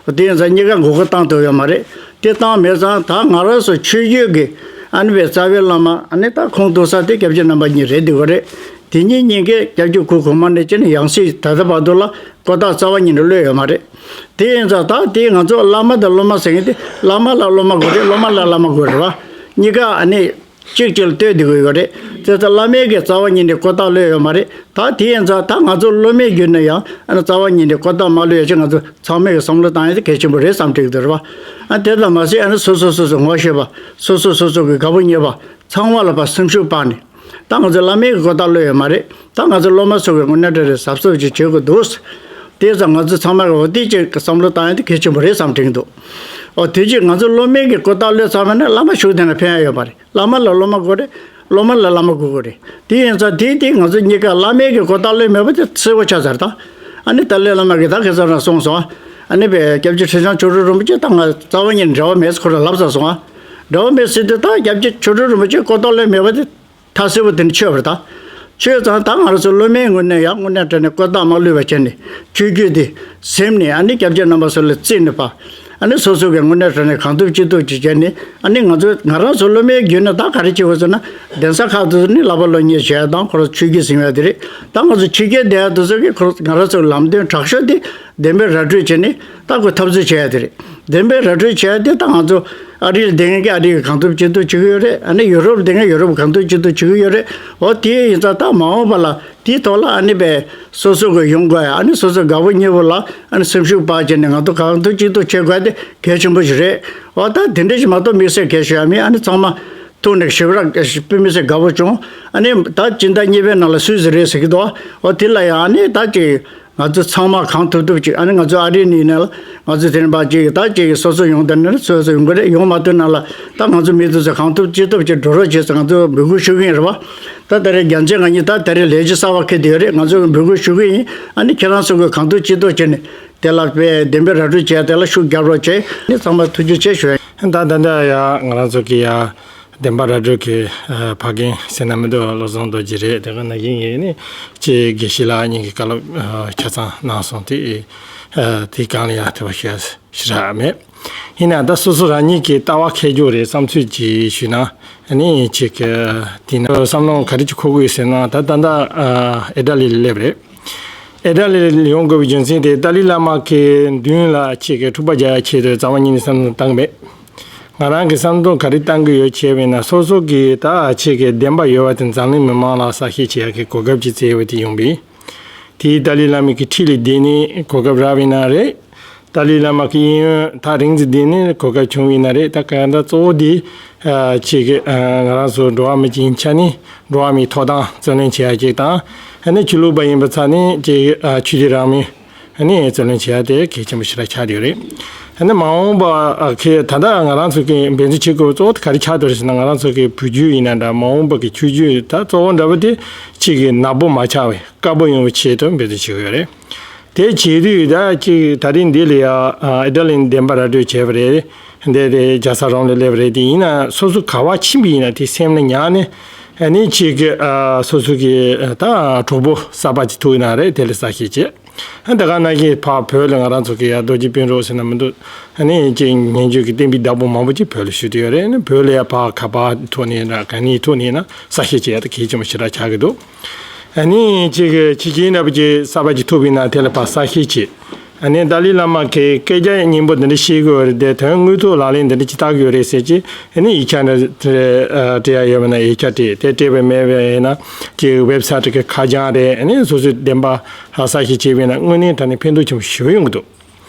འོ་དེ་ཡིན་ཙང་གཉིས་ཀ་མགོ་སྐོར་བཏང་ཐུབ་ཡོད་མ་རེད། དེ་བཏང་མེད་ཙང་ད་ང་རང་ཚོ་ཆོས་བརྒྱུད་ཀྱི་ཨ་ནི་པའི་རྩ་བའི་བླ་མ་ཨ་ནི་ད་ཁུངས་གཏུགས་ས་དེ་སྐྱབས་རྗེ་རྣམ་པ་གཉིས་རེད་འདུག་ག་རེད། དེ་གཉིས་གཉིས་ཀས་སྐྱབས་རྗེ་སྐུ་གོང་མ་ནས་བྱས་ནས་ཡང་སྲིད་ད་ལྟ་བར་དུ་ལ་ལྐོག་རྟགས་རྩ་བ་ཉིད་ནས་གློད་ཡོད་མ་རེད། དེ་ཡིན་ཙང་ད་དེ་ང་ཚོ་བླ་མ་དང་སློབ་མ་ཟེར་མཁན་དེ་བླ་མ་ལ་སློབ་མ་དགོས་རེད། སློབ་མ་ལ་བླ་མ་དགོས་རེད་བ། གཉིས་ཀ་ཨ་ནི། གཅིག་གཅིག་ལ་ལྟོས་བསྡད་དགོས་ཡོད་རེད། དེ་ལྟར་བླ་མའི་གི་རྩ་བ་ཉིད་ནས་ལྐོག་རྟགས་གློད་ཡོད་མ་རེད། ད་དེ་ཡིན་ཙང་ད་ང་ཚོ་སློབ་མའི་བརྒྱུད་ནས་ཡང་ཨ་ནི་རྩ་བ་ཉིད་ནས་ལྐོག་རྟགས་མ་གློད་ཡ་ཆེད་ང་ཚོ་ཚང་མས་གི་བསམ་བློ་བཏང་ཡ་དེ་གལ་ཆེན་པོ་རེད་བསམ་དྲན་གྱི་འདུག་རེད་བ། ཨ་དེ་ལྟར་མ་ཟད་ཨ་ནི་སོ་སོ་སོ་སོ་ངོ་ཤེས་པ་སོ་སོ་སོ་སོ་གི་དགའ་པོ་ཉེ་པ་ཚང་མ་ལ་ཕར་སེམས་ཤུགས་སྤར་ནས་ད་ང་ཚོ་བླ་མའི་གི་ལྐོག་རྟགས་གློད་ཡོད་མ་རེད། ད་ང་ཚོ་སློབ་མ་ཚོ་གི་དངོས་གནས་དྲང་གནས་གཟབ་གཟབ་ཅིག་བྱེད་དགོས་འདུག་དེ་ཙང་ང་ཚོ་ཚང་མ་གི་འོ་དེ་ཅིག་གི་བསམ་བློ་བཏང་ཡ་དེ་གལ་ཆེན་པོ་རེད་བསམ་དྲན་གྱི་འདུག་འོ་དེ་ཅིག་ང་ཚོ་སློབ་མའི་གི་ལྐོག་རྟགས་གློད་ཚར་བ་ན་བླ་མ་ཤུགས་ལྡན་ལ་ཕན་ཡ་ཡོད་པ་རེད། བླ་མ་ལ་སློབ་མ་དགོས་རེད། སློབ་མ་ལ་བླ་མ་དགོས་དགོས་རེད། དེ་ཡིན་ཙང་དེ་དེ་ང་ཚོ་གཉིས་ཀ་བླ་མའི་གི་ལྐོག་རྟགས་གློད་མེད་པ་དེ་གསལ་པོ་ཆགས་ཚར། ད་ཨ་ནི་ཏཱ་ལའི་བླ་མ་གི་ད་ཁ་སང་རང་གསུངས་སོང་ཨ། ཨ་ནི་པའི་སྐྱབས་རྗེ་ཁྲི་བྱང་མཆོག་སྤྲུལ་རིན་པོ་ཆེ་ད་ང་རྩ་བ་ཉིད་ནས་འབྲེལ་བ་མེད་ཟེར་ཁོ་རང་ལབ་ཚར་སོང་ཨ། འབྲེལ་བ་མེད་ཟེར་དུས་ད་སྐྱབས་རྗེ་མཆོག་སྤྲུལ་རིན་པོ་ཆེ་ལྐོག་རྟགས་གློད་མེད་པ་དེ་ད་གསལ་པོ་དེ་འདྲ་ཆགས་པ་རེད་ད། ཆགས་ཙང་ད་ང་རང་ཚོ་སློབ་མའི་ངོས་ནས་ཡང་དངོས་གནས་དྲང་གནས་ལྐོག་རྟགས་མ་གློད་པ་བྱས་ནས་ཆོས་བརྒྱུད་དེ་སེམས་ནས་ཨ་ནི་སྐྱབས་རྗེ་རྣམ་པ་ཚོ་ལ་བརྩིས་ནས་པ། ཨ་ནི་སོ་སོ་གི་དངོས་གནས་དྲང་གནས་གང་ཐུབ་ཅི་ཐུབ་ཅིག་བྱས་ནས་ཨ་ནི་ང་ཚོ་ང་རང་ཚོ་སློབ་མའི་བརྒྱུད་ནས་ད་ག་རེ་བྱེད་དགོས་ཟེར་ན་གདན་ས་ཁག་ཏུ་ནི་བསླབ་པ་སློབ་གཉེར་བྱས་དང་ཁོ་རང་ཆོས་བརྒྱུད་ཟིན་ཡ་དེ་རེད། ད་ང་ཚོ་ཕྱི་རྒྱལ་བསྡད་ཡ་དེ་ཚོ་གིས་ཁོ་ང་རང་ཚོའི་ལམ་སྟོན་དྲག་ཤོས་དེ་བདེན་པའི་ར་སྤྲོད་བྱས་ནས་ད་ཁོ་འཐབ་རྩོད་བྱས་ཡ་དེ་རེད། བདེན་པའི་ར་སྤྲོད་བྱས་ཡ་དེ་ད་ང་ཚོ་ཨ་རི་ལ་བསྡད་མཁན་གྱིས་ཨ་རི་གིས་གང་ཐུབ་ཅི་ཐུབ་བྱེད་ཀྱི་ཡོད་རེད། ཨ་ནི་ཡུ་རོབ་ལ་བསྡད་མཁན་ཡུ་རོབ་གང་ཐུབ་ཅི་ཐུབ་བྱེད་ཀྱི་ཡོད་རེད། འོ་དེ་ཡིན་ཙང་ད་མ་འོངས་པ་ལ་དེའི་ཐོག་ལ་ཨ་ནི་པའི་སོ་སོ་གི་ཡོང་དགོས་ཡ་ཨ་ནི་སོ་སོ་དགའ་པོ་ཉེ་པོ་ལ་ཨ་ནི་སེམས་ཤུགས་སྤར་བྱས་ནས་ང་ཚོ་གང་ཐུབ་ཅི་ཐུབ་བྱེད་དགོས་ཡ་དེ་གལ་ཆེན་པོ་ཞིག་རེད། འོ་ད་དེ་འདྲ་ཞིག་མ་གཏོགས་དམིགས་བསལ་གལ་ཞིག་ཡང་མེད། ཨ་ནི་ཚང་མ་ཐུག་ནས་ཞེ་དྲག་དཔེ་མི་སྲིད་དགའ་པོ་བྱུང་། ཨ་ནི་ད་སྤྱི་ཟླ་གཉིས་པའི་ནང་ལ་སུད་སི་རེད་ཟེར་གྱི་འདུག་འོ་དེ་ལ་ཡང་ཨ་ནི་ད་ཅིག་ང་ཚོ་ཚང་མ་གང་ཐུབ་ཐུབ་ཅིག་ཨ་ནི་ང་ཚོ་ཨ་རི་ནས་ཡིན་ན་ལ་ང་ཚོ་དེ་རིང་ཕར་ཅིག་ད་ཅིག་སོ་སོ་ཡོང་དང་ནི་སོ་སོ་ཡོང་གི་རེད། ཡོང་མ་ཐུབ་ན་ལ་ད་ང་ཚོ་མི་དེ་ཚོ་གང་ཐུབ་ཅི་ཐུབ་ཅིག་འགྲོ་རོགས་བྱེད་ཟེར་ང་ཚོ་འབོད་སྐུལ་ཞུ་གི་ཡིན་རེད་བ། ད་ད་རེས་རྒྱལ་མཚན་ང་གཉིས་ད་ད་རེས་ལས་གཞི་གསར་པ་འཁེལ་བསྡད་ཡོད་རེད། ང་ཚོ་འབོད་སྐུལ་ཞུ་གི་ཡིན། ཨ་ནི་ཁྱེད་རང་ཚོ་གི་གང་ཐུབ་ཅི་ཐུབ་བྱས་ནས་དེ་ལ་དཔེ་བདེན་པའི་ར་སྤྲོད་བྱས་དེ་ལ་ཤུགས་རྒྱབ་རོགས་བྱེད། ཨ་ནི་ཚང་མ་ཐུགས་རྗེ་ཆེ་ཞུ་ཡ་ཡིན། ད་ད་ད་ཡ་ང་རང་ཚོ་གི་ཡ། བདེན་པ་ར་སྤྲོད་ཀྱི་ཕ་རྒན་ཟེར་ན་མི་འདུག་བློ་བཟང་རྡོ་རྗེ་རེད། དེ་ག་ན་གིན་ངས་ནི་ཅེས་དགེ་བཤེས་ལགས་གཉིས་ཀྱི་བཀའ་སློབ་ཆ་ཚང་གནང་སོང་། དེ་དེའི་སྒང་ལ་ཡང་དེ་བ་ཞེ་ཞེ་དྲག་མེད། ཡིན་ན་ད་སོ་སོ་རང་ཉིད་ཀྱི་ལྟ་བ་འཁྱེར་རྒྱུ་རེད་བསམ་ཚུལ་ཅིག་ཞུས་ན་ནི་ཅིག་དེ་ན་བསམ་བློ་ག་རེ་ཅིག་འཁོར་གྱི་ཡོད་ཟེར་ན་ད་ད་ལྟ་ཨེ་ཊ་ལི་ལ་སླེབས་རེད། ཨེ་ཊ་ལི་ལ་ཡོང་དགོས་པའི་རྒྱུ་མཚན་དེ་ཏཱ་ལའི་བླ་མ་གི་མདུན་ལ་ཅིག་འཁྲུག་པ་རྒྱག་ཡ་ཆེད་དུ་རྩ་བ་ཉིད་ནས་བསམ་བློ་བཏང་གི་མེད། ང་རང་གི་བསམ་བློ་ག་རེ་བཏང་གི་ཡོད་བྱས་པས་ན། སོ་སོ་གི་ད་ཆེད་ཀྱི་བདེན་པ་ཡོད་པ་དེ་འཛམ་གླིང་མི་མང་ལ་གསལ་བཤད་བྱེད་ཡག་གི་གོ་སྐབས་ཅིག་བཙལ་བ་དེ་ཡིན་པས། དེའི་ཏཱ་ལའི་བླ་མ་གི་འཁྲིས་ལ་བསྡད་ནས་གོ་སྐབས་རག་པ་ཡིན་ན་རེད། ཏཱ་ལའི་བླ་མ་གི་གཡས་གཡོན་ཐག་རིང་ཙམ་བསྡད་ནས་གོ་སྐབས་བྱུང་བ་ཡིན་ན་རེད། ད་གང་ལྟར་གཙོ་བོ་དེ་ཆེད་ཀྱི་ང་རང་ཚོ་འགྲོ་བ་མི་ཅིག་ཡིན་ཆ་ནས་འགྲོ་བ་མིའི་ཐོབ་ཐང་རྩོད་ལེན་བྱེད་ཡག་ཅིག་དང་། ཨ་ནི་ཆོས་ལུགས་པ་ཡིན་པ་ཚ་ནས་ཅིག་ཆོས་དད་རང་མོས། ཨ་ནི་རྩོད་ལེན་བྱེད་ཡ་དེ་གལ་ཆེན་པོ་ཞེ་དྲག་ཆགས་བསྡད་ཡོད་རེད། ཨ་ནི་མ་འོངས་པ་ཨ་ཁེ་ད་ལྟ་ང་རང་ཚོ་གི་འབད་བརྩོན་བྱེད་དགོས་པ་གཙོ་བོ་དེ་ག་རེ་ཆགས་བསྡད་ཡོད་རེད་ཟེར་ན། ང་རང་ཚོ་གི་བོད་བརྒྱུད་ཡིན་ན་འདྲ། མ་འོངས་པ་གི་ཆོས་བརྒྱུད་ད་གཙོ་བོ་འདྲ་པོ་དེ་གཅིག་གི་ནག་པོ་མ་ཆགས་པའི་དཀར་པོ་ཡོང་བའི་ཆེད་དུ་འབད་བརྩོན་བྱེད་དགོས་ཡོད་རེད། དེ་བྱེད་དུས་ད་གཅིག་ད་རིང་འདི་ལ་ཡ་ཨ་ཨི་ཊ་ལིའི་བདེན་པ་ར་སྤྲོད་བྱས་པ་རེད། འདི་དེ་རྒྱལ་ས་རོམ་ལ་སླེབས་པ་རེད། དེ་ཡིན་ན་སོ་སོ་ག་པར་ཕྱིན་པ་ཡིན་ན་དེ་སེམས་ལ་ཉར་ནས། ཨ་ནི་གཅིག་གི་ཨ་སོ་སོ་གི་ད་གྲོགས་པོ་གསར་པ་ཅིག་ཐུག་ཡིན་ན་རེད། དེ་ལ་གསལ་བཤད་བྱས། ད་ག་ནང་བཞིན་ཕར་བོད་ལ་ང་རང་ཚོ་གི་ཡ་རྡོ་རྗེ་སྤུན་གྲོགས་ཟེར་ན་མི་འདུག་ཨ་ནི་ཅིག་སྙན་བརྒྱུད་ཀྱི་བསྟན་པའི་བདག་པོ་མང་པོ་ཅིག་བོད་ལ་བཞུགས་བསྡད་ཡོད་རེད། ཨ་ནི་བོད་ལ་ཡ་ཕར་ཁ་པར་ཐོག་ནས་ན་ག་ནས་ཐོག་ནས་ན་གསལ་བཤད་བྱེད་ཡ་ད་གལ་ཆེན་པོ་ཞེ་དྲག་ཆགས་ཀྱི་འདུག་ཨ་ནི་ཅིག་ཕྱི་རྒྱལ་འདྲ་པོ་ཅིག་གསར་པ་ཅིག་ཐུག་པ་ཡིན་ན་དེ་ལ་ཕར་གསལ་བཤད་བྱེད། ཨ་ནི་ཏཱ་ལའི་བླ་མ་གི་སྐད་ཆ་སྙན་པོ་འདི་འདྲ་བཤད་ཀྱི་ཡོད་རེད། དེ་དོན་དངོས་ཐོག་ལག་ལེན་འདི་འདྲ་ཅིག་བསྟར་གྱི་ཡོད་རེད་ཟེར་གྱི། ཨ་ནི་ཡིག་ཆ་འདྲ་སྤྲད་ཡ་ཡོད་པ་ན་ཡིག་ཆ་སྤྲད། དེ་སྤྲད་པ་མེད་པ་ཡིན་ན་ཅིག་ཝེབ་སའིཊ་གི་ཁ་བྱང་རེད། ཨ་ནི་སོ་སོའི་བདེན་པ་གསལ་བཤད་བྱས་པ་ཡིན་ན་དངོས་གནས་དྲང་གནས་ཕན་ཐོགས་ཆེན་པོ་ཞེ་པོ་ཡོང་གི་འདུག་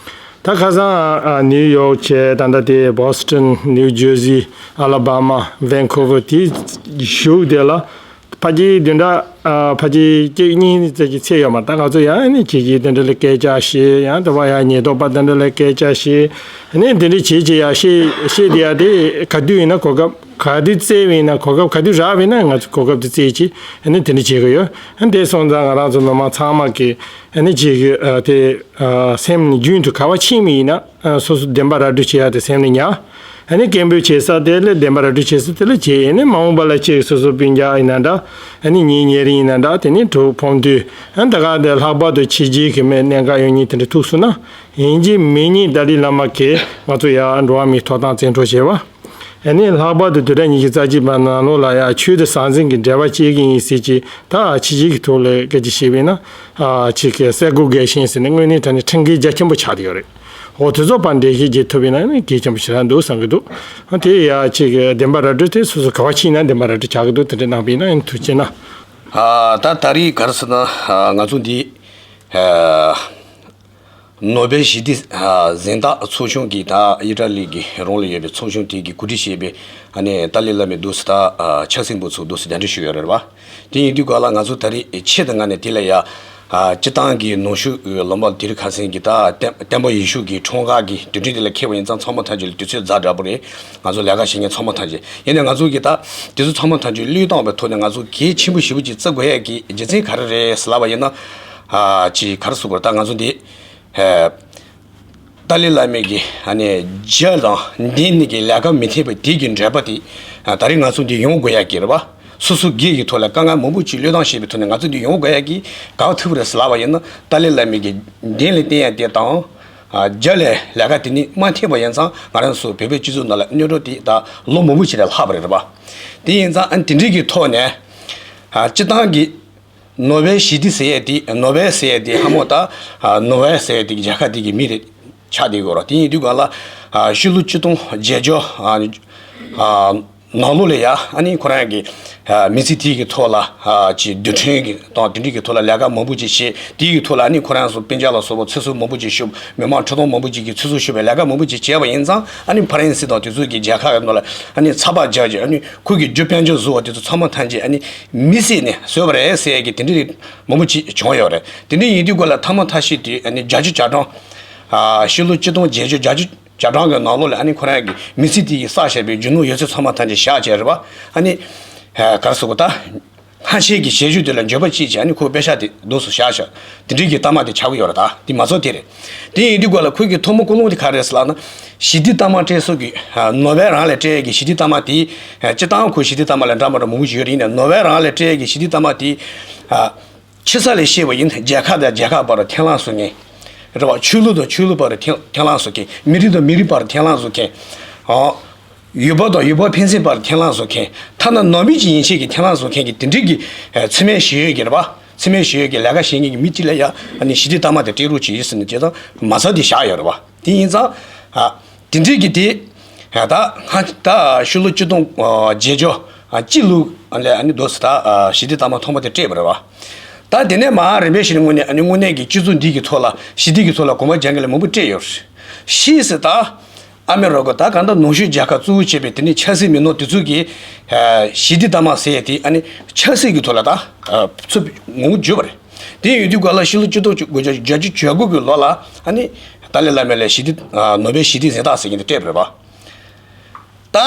ད་ཁ་སང་ཨ་ནིའུ་ཡོག་བྱས། ད་ལྟ་དེ་བྷོ་སི་ཊོན། ནིའུ་ཇར་སི། ཨ་ལ་བྷ་མ། ཝན་ཀུ་ཝར། དེ་བཞུགས་དེ་ལ་ཕལ་ཆེར་བདུན་ཕྲག་ཨ་ཕལ་ཆེར་གཅིག་གཉིས་ཙམ་གྱི་ཚད་ཡོད་མ་རེད། ད་ང་ཚོ་ཡང་ཨ་ནི་ཁྱེད་ཀྱིས་དེ་འདྲ་ལ་སྐད་ཆ་བཤད། ཡང་དེ་བ་ཡང་ཉེན་རྟོག་པ་དེ་འདྲ་ལ་སྐད་ཆ་བཤད། ཨ་ནི་དེ་འདྲ་བྱེད་བྱེད་ཡ་བཤད་བཤད་དེ་ཡ་དེ་ག་དུས་ཡིན་ན་གོ་སྐབས་ག་དུས་བཙལ་བ་ཡིན་ན། གོ་སྐབས་ག་དུས་རག་པ་ཡིན་ན་ང་ཚོ་གོ་སྐབས་དེ་བཙལ་གྱི་ཨ་ནི་དེ་འདྲ་བྱེད་གི་ཡོད། ཨ་ནི་དེ་སོང་ཙང་ང་རང་ཚོ་མི་མང་ཚང་མ་གི་ཨ་ནི་ཅིག་ཨ་དེ་ཨ་སེམས་ནས་རྒྱུན་དུ་ག་པར་ཕྱིན་པ་ཡིན་ན་ཨ་སོ་སོ་བདེན་པ་ར་སྤྲོད་བྱེད་ཡ་དེ་སེམས་ནས་ཉར། ཨ་ནི་སྐད་འབོད་བྱེད་ས་དེ་ལ་བདེན་པ་ར་སྤྲོད་བྱེད་ས་དེ་ལ་བྱེད། ཨ་ནི་མ་འོངས་པ་ལ་ཅིག་སོ་སོ་སྤུན་ཀྱག་ཡིན་ན་འདྲ། ཨ་ནི་ངའི་ཉེ་རིང་ཡིན་ན་འདྲ། དེ་ནི་གྲོགས་ཕོ་མོ་དེ་ཨ་ད་ག་དེ་ལྷག་པར་དུ་ཕྱི་རྒྱལ་གྱི་མི་གནད་འགག་ཡོད་མཁན་དེ་འདྲ་ཐུག་སོང་ན། ཡིན་གཅིག་མིན་གཉིས་ཏཱ་ལའི་བླ་མ་གིས་ང་ཚོ་ཡ་འགྲོ་བ་མིའི་ཐོབ་ཐང་བཙན་འཕྲོག་བྱས་པ། ཨ་ནི་ལྷག་པར་དུ་བདུན་ཕྲག་ཉི་ཤུ་རྩ་གཅིག་པ་ནང་ལོགས་ལ་ཡ་ཆོས་དང་ཟང་ཟིང་གི་འབྲེལ་བ་བཅད་ཀྱི་ཡིན་ཟེར་གྱི་ད་ཕྱི་རྒྱལ་གྱི་ཐོག་ལ་སྐད་ཆ་བཤད་པ་ཡིན་ན། ཨ་ཅིག་གི་གསར་འགོད་འགན་བཞེས་ཟེར་ནས་དངོས་གནས་དྲང་གནས་ཁྲིམས་འགལ་རྒྱ་ཆེན་པོ་ཆགས་བསྡད་ཡོད་རེད། འོ་དེ་ཚོ་ཕར་འགྲེལ་བཤད་བྱེད་ཐུབ་པ་ཡིན་ན་ཨ་ནི་གལ་ཆེན་པོ་ཞེ་དྲག་འདུག་བསམ་གྱི་འདུག་ཨ་དེ་ཡ་ཅིག་གི་བདེན་པ་ར་སྤྲོད་དེ་སོ་སོ་ག་པར་ཕྱིན་ན་བདེན་པ་ར་སྤྲོད་ཆགས་ཀྱི་འདུག་དེ་འདྲ་གནང་བ་ཡིན་ན་ཨ་ནི་ཐུགས་རྗེ་གནང་། ཨ་ད་ད་རེས་ག་རེ་ཟེར་ན། ཨ་ང་ཚོ་འདི་ཨ་ནོ་བེལ་ཞི་བདེ་ཨ་གཟེངས་རྟགས་ཚོགས་ཆུང་གིས་ད་ཨི་ཊ་ལི་གི་རོམ་ལ་ཡོད་པའི་ཚོགས་ཆུང་དེ་གིས་གོ་སྒྲིག་བྱས་པའི་ཨ་ནི་ཏཱ་ལའི་བླ་མའི་འདུག་སེ་ད་ཨ་ཕྱག་སེང་པོ་ཚོ་འདུག་སེ་གདན་འདྲེན་ཞུས་ཡོད་རེད་པ། དེ་ཡིན་དུས་ག་ལ་ང་ཚོ་ད་རེས་ཆེད་དུ་མངགས་ནས་དེ་ལ་ཡ་ཨ་སྤྱིར་བཏང་གི་ནང་བཞུགས་སློབ་མ་དེ་རིང་ཁ་སང་གི་ད་བསྟན་བསྟན་པ་ཡེ་ཤུ་གི་འཁྲུངས་སྐར་གྱི་དུས་དྲན་དེ་ལ་འཁེལ་བ་ཡིན་ཙང་ཚང་མ་ཐམས་ཅད་ལ་དུས་ཚོད་ཛ་དྲག་པོ་རེད། ང་ཚོ་ལས་ཀ་བྱེད་མཁན་ཚང་མ་ཐམས་ཅད་ཡིན་ནའི་ང་ཚོ་གི་ད་དེ་ཚོ་ཚང་མ་ཐམས་ཅད་བློས་བཏང་བའི་ཐོག་ནས་ང་ཚོ་གལ་ཆེན་པོ་ཞེ་པོ་ཅིག་བརྩི་དགོས་ཡ་གི་རྒྱུ་མཚན་ག་རེ་རེད་ཟེར་ལབ་པ་ཡིན་ན། ཨ་ཅིག་ག་རེ་ཟེར་དགོས་རེད། ད་ང་ཚོ་འདི་ཨ་ཏཱ་ལའི་བླ་མའི་གི་ཨ་ནི་རྒྱ་དང་འདི་ནི་གི་ལས་ཀ་མི་འཐད་པ་དེ་གི་འབྲེལ་པ་དེ་ཨ་ད་རེས་ང་ཚོ་འདི་ཡོང་དགོས་ཡ་གི་རེད་པ། སོ་སོ་སྒེར་གྱི་ཐོག་ལ་དཀའ་ངལ་མང་པོ་ཅིག་བློས་བཏང་བྱས་པའི་ཐོག་ནས་ང་ཚོ་འདི་ཡོང་དགོས་ཡ་གི་ག་པར་ཐུག་པ་རེད་ཟེར་ལབ་པ་ཡིན་ན། ཏཱ་ལའི་བླ་མའི་གི་གདན་ལ་བསྟན་ཡ་དེ་དང་ཨ་རྒྱ་ལ་ལས་ཀ་དེ་ནི་མ་འཐད་པ་ཡིན་ཙང་ང་རང་ཚོ་བོད་པའི་སྤྱི་ཚོགས་ནང་ལ་གནོད་འགྲོ་དེ་ད་ལོ་མང་པོ་ཅིག་ལ་ལྷག་པ་རེད་པ། དེ་ཡིན་ཙང་ཨ་དེ་འདྲའི་གི་ཐོག་ནས་ཨ་སྤྱིར་བཏང་གི་ནོ་བེལ་ཞི་བདེ་ཟེར་ཡས་དེ། ནོ་བེལ་ཟེར་ཡས་དེ་ཧ་མོ་ད། ཨ་ནོ་བེལ་ཟེར་ཡས་དེ་རྒྱལ་ཁབ་དེ་གི་མིང་རེད་ཆགས་བསྡད་ཡོད་རེད། དེ་ཡིན་དུས་ག་ལ་ཨ་ཕྱི་ལོ་ཆིག་སྟོང་བརྒྱད་བརྒྱ་ཨ་ཨ་ནང་ལོགས་ལ་ཡ་ཨ་ནི་ཁོ་རང་གི་ཨ་མི་ཚེ་དེ་གི་ཐོག་ལ་ཨ་ཅིག་རྡུལ་ཕྲན་གི་དང་དེ་འདྲའི་གི་ཐོག་ལ་ལས་ཀ་མང་པོ་ཅིག་བྱས། དེ་གི་ཐོག་ལ་ཨ་ནི་ཁོ་རང་ཚོ་སྤུན་ཀྱག་ལ་སོགས་པ་ཚེ་སྲོག་མང་པོ་ཅིག་ཤོར། མི་མང་ཁྲི་སྟོང་མང་པོ་ཅིག་གི་ཚེ་སྲོག་ཤོར་བའི་ལས་ཀ་མང་པོ་ཅིག་བྱས་པ་ཡིན་ཙང་། ཨ་ནི་ཕ་རན་སི་དང་དེ་ཚོ་གི་རྒྱལ་ཁབ་ནང་ལ་ཨ་ནི་ཚ་པ་རྒྱག་རྒྱུ། ཨ་ནི་ཁོ་གི་རྒྱུ་དཔལ་འབྱོར་བཟོ་བ་དེ་ཚོ་ཚང་མ་ཐམས་ཅད་ཨ་ནི་མི་བསད་ནས་བཟོས་པ་རེད་ཟེར་ཡ་གི་དེ་འདྲའི་མང་པོ་ཅིག་བྱུང་ཡོད་རེད། དེ་འདྲ་ཡིན་དུས་ག་ལ་ཐ་མ་ཐ་ཤི་དེ་ཨ་ནི་བརྒྱད་ཅུ་གྱ་གྲངས། ཨ་ཕྱི་ལོ་ཆིག་སྟོང་བརྒྱད་བརྒྱ་བརྒྱད་ཅུ་གྱ་གྲངས་ཀྱི་ནང་ལོགས་ལ་ཨ་ནི་ཁོ་རང་གི་མི་ཚེ་དེ་ཡི་བསགས་བཞག་པའི་རྒྱུ་ནོར་ཡོད་ཚད་ཚང་མ་ཐམས་ཅད་བཞག་བྱས་རེད་པ། ཨ་ནི་ཨ་ག་རེ་ཟེར་དགོས། ད་ཕན་ཆད་ཀྱི་བྱས་རྗེས་དེ་ལ་འགྱོད་པ་སྐྱེས་བྱས་ཨ་ནི་ཁོ་པེ་ཤག་དེ་འདུག་སེ་བཞག་བཞག་དེ་འདྲའི་གི་གཏའ་མ་དེ་ཆགས་ཀྱི་ཡོད་རེད། ད་དེ་མ་ཚོགས་དེ་རེད། དེ་ཡིན་དུས་ག་ལ་ཁོ་གི་ཐོག་མ་ཀུན་སློང་དེ་ག་རེ་རེད་ཟེར་ལབ་ན། ཞི་བདེ་གཏའ་མ་སྤྲད་ས་གི་ཨ་ནོ་བེལ་རང་ལ་སྤྲད་ཡས་ཀྱི་ཞི་བདེ་གཏའ་མ་དེ། ཨ་སྤྱིར་བཏང་ཁོ་ཞི་བདེ་གཏའ་མ་ལ་འདྲ་མ་འདྲ་མང་པོ་ཞིག་ཡོད་རེད། ཡིན་ནའི་ནོ་བེལ་རང་ལ་སྤྲད་ཡས་ཀྱི་ཞི་བདེ་གཏའ་མ་དེ་ཨ། ཕྱི་ས་ལ་བཤད་པ་ཡིན་ན་རྒྱལ་ཁབ་དང་རྒྱལ་ཁབ་བར་ཐེར་ལམ་བཟོ་མཁན་རེད་བ། ཆོས་ལུགས་དང་ཆོས་ལུགས་བར་ཐེར་ཐེར་ལམ་བཟོ་མཁན། མི་རིགས་དང་མི་རིགས་བར་ཐེར་ལམ་བཟོ་མཁན། ཨ་ཡུལ་པ་དང་ཡུལ་པ་ཕན་ཚུན་བར་ཐེར་ལམ་བཟོ་མཁན། ཐ་ན་ནང་མི་གཅིག་ཡན་ཆད་ཀྱི་ཐེར་ལམ་བཟོ་མཁན་གྱི་དེ་འདྲའི་གི་ཚད་མའི་ཞི་གཡོག་གི་རེད་བ། ཚད་མའི་ཞི་གཡོག་གི་ལས་ཀ་བྱེད་མཁན་གྱི་མི་གཅིག་ལ་ཡ་ཨ་ནི་ཞི་བདེ་གཏའ་མ་དེ་སྤྲད་རོགས་བྱེད་ཟེར་ནས་བྱས་ཙང་མ་རྩ་དེ་བཞག་ཡོད་རེད་བ། དེ་ཡིན་ཙང་ཨ་དེ་འདྲའི་གི་དེ་ ད་ད་ད་ཕྱི་ལོ་ཆིག་སྟོང་བརྒྱད་བརྒྱ་གཅིག་ལོ་ལ་ཨ་ནི་འདུག་སེ་ད་ཞི་བདེ་རྟགས་མ་ཐོག་མ་དེ་སྤྲད་པ་རེད་བ། ད་དེ་ནས་མར་རིམ་པས་བྱས་ནས་དངོས་གནས་ཨ་ནི་དངོས་གནས་ཀྱི་སྤྱི་ཚོགས་འདི་གི་ཐོག་ལ་ཞི་བདེ་གི་ཐོག་ལ་གོམ་པ་རྒྱག་མཁན་ལ་མང་པོ་སྤྲད་ཡོད་རེད། ཤེས་སོང་ད། ཨ་མའི་རོགས་ཀྱིས་ད་གང་ལྟར་ནུབ་ཕྱོགས་རྒྱལ་ཁབ་གཙོ་བོ་བྱས་པའི་དེ་ནས་ཆབ་སྲིད་མི་སྣ་དེ་ཚོ་གིས་ཞི་བདེ་རྟགས་མ་ཟེར་ཡས་དེ་ཨ་ནི་ཆབ་སྲིད་ཀྱི་ཐོག་ལ་ད་ཚུར་ངོ་བོ་བརྗོད་པ་རེད། དེ་ཡིན་དུས་ག་ལ་ཕྱི་ལོ་ཆིག་སྟོང་དགུ་བརྒྱ་བརྒྱད་ཅུ་གྱ་དགུ་གི་ལོ་ལ་ཨ་ནི་ཏཱ་ལའི་བླ་མས་ལ་ཞི་བདེ་ནོ་བེལ་ཞི་བདེ་གཟེངས་རྟགས་ཟེར་མཁན་དེ་སྤྲད་པ་རེད་པ། ད་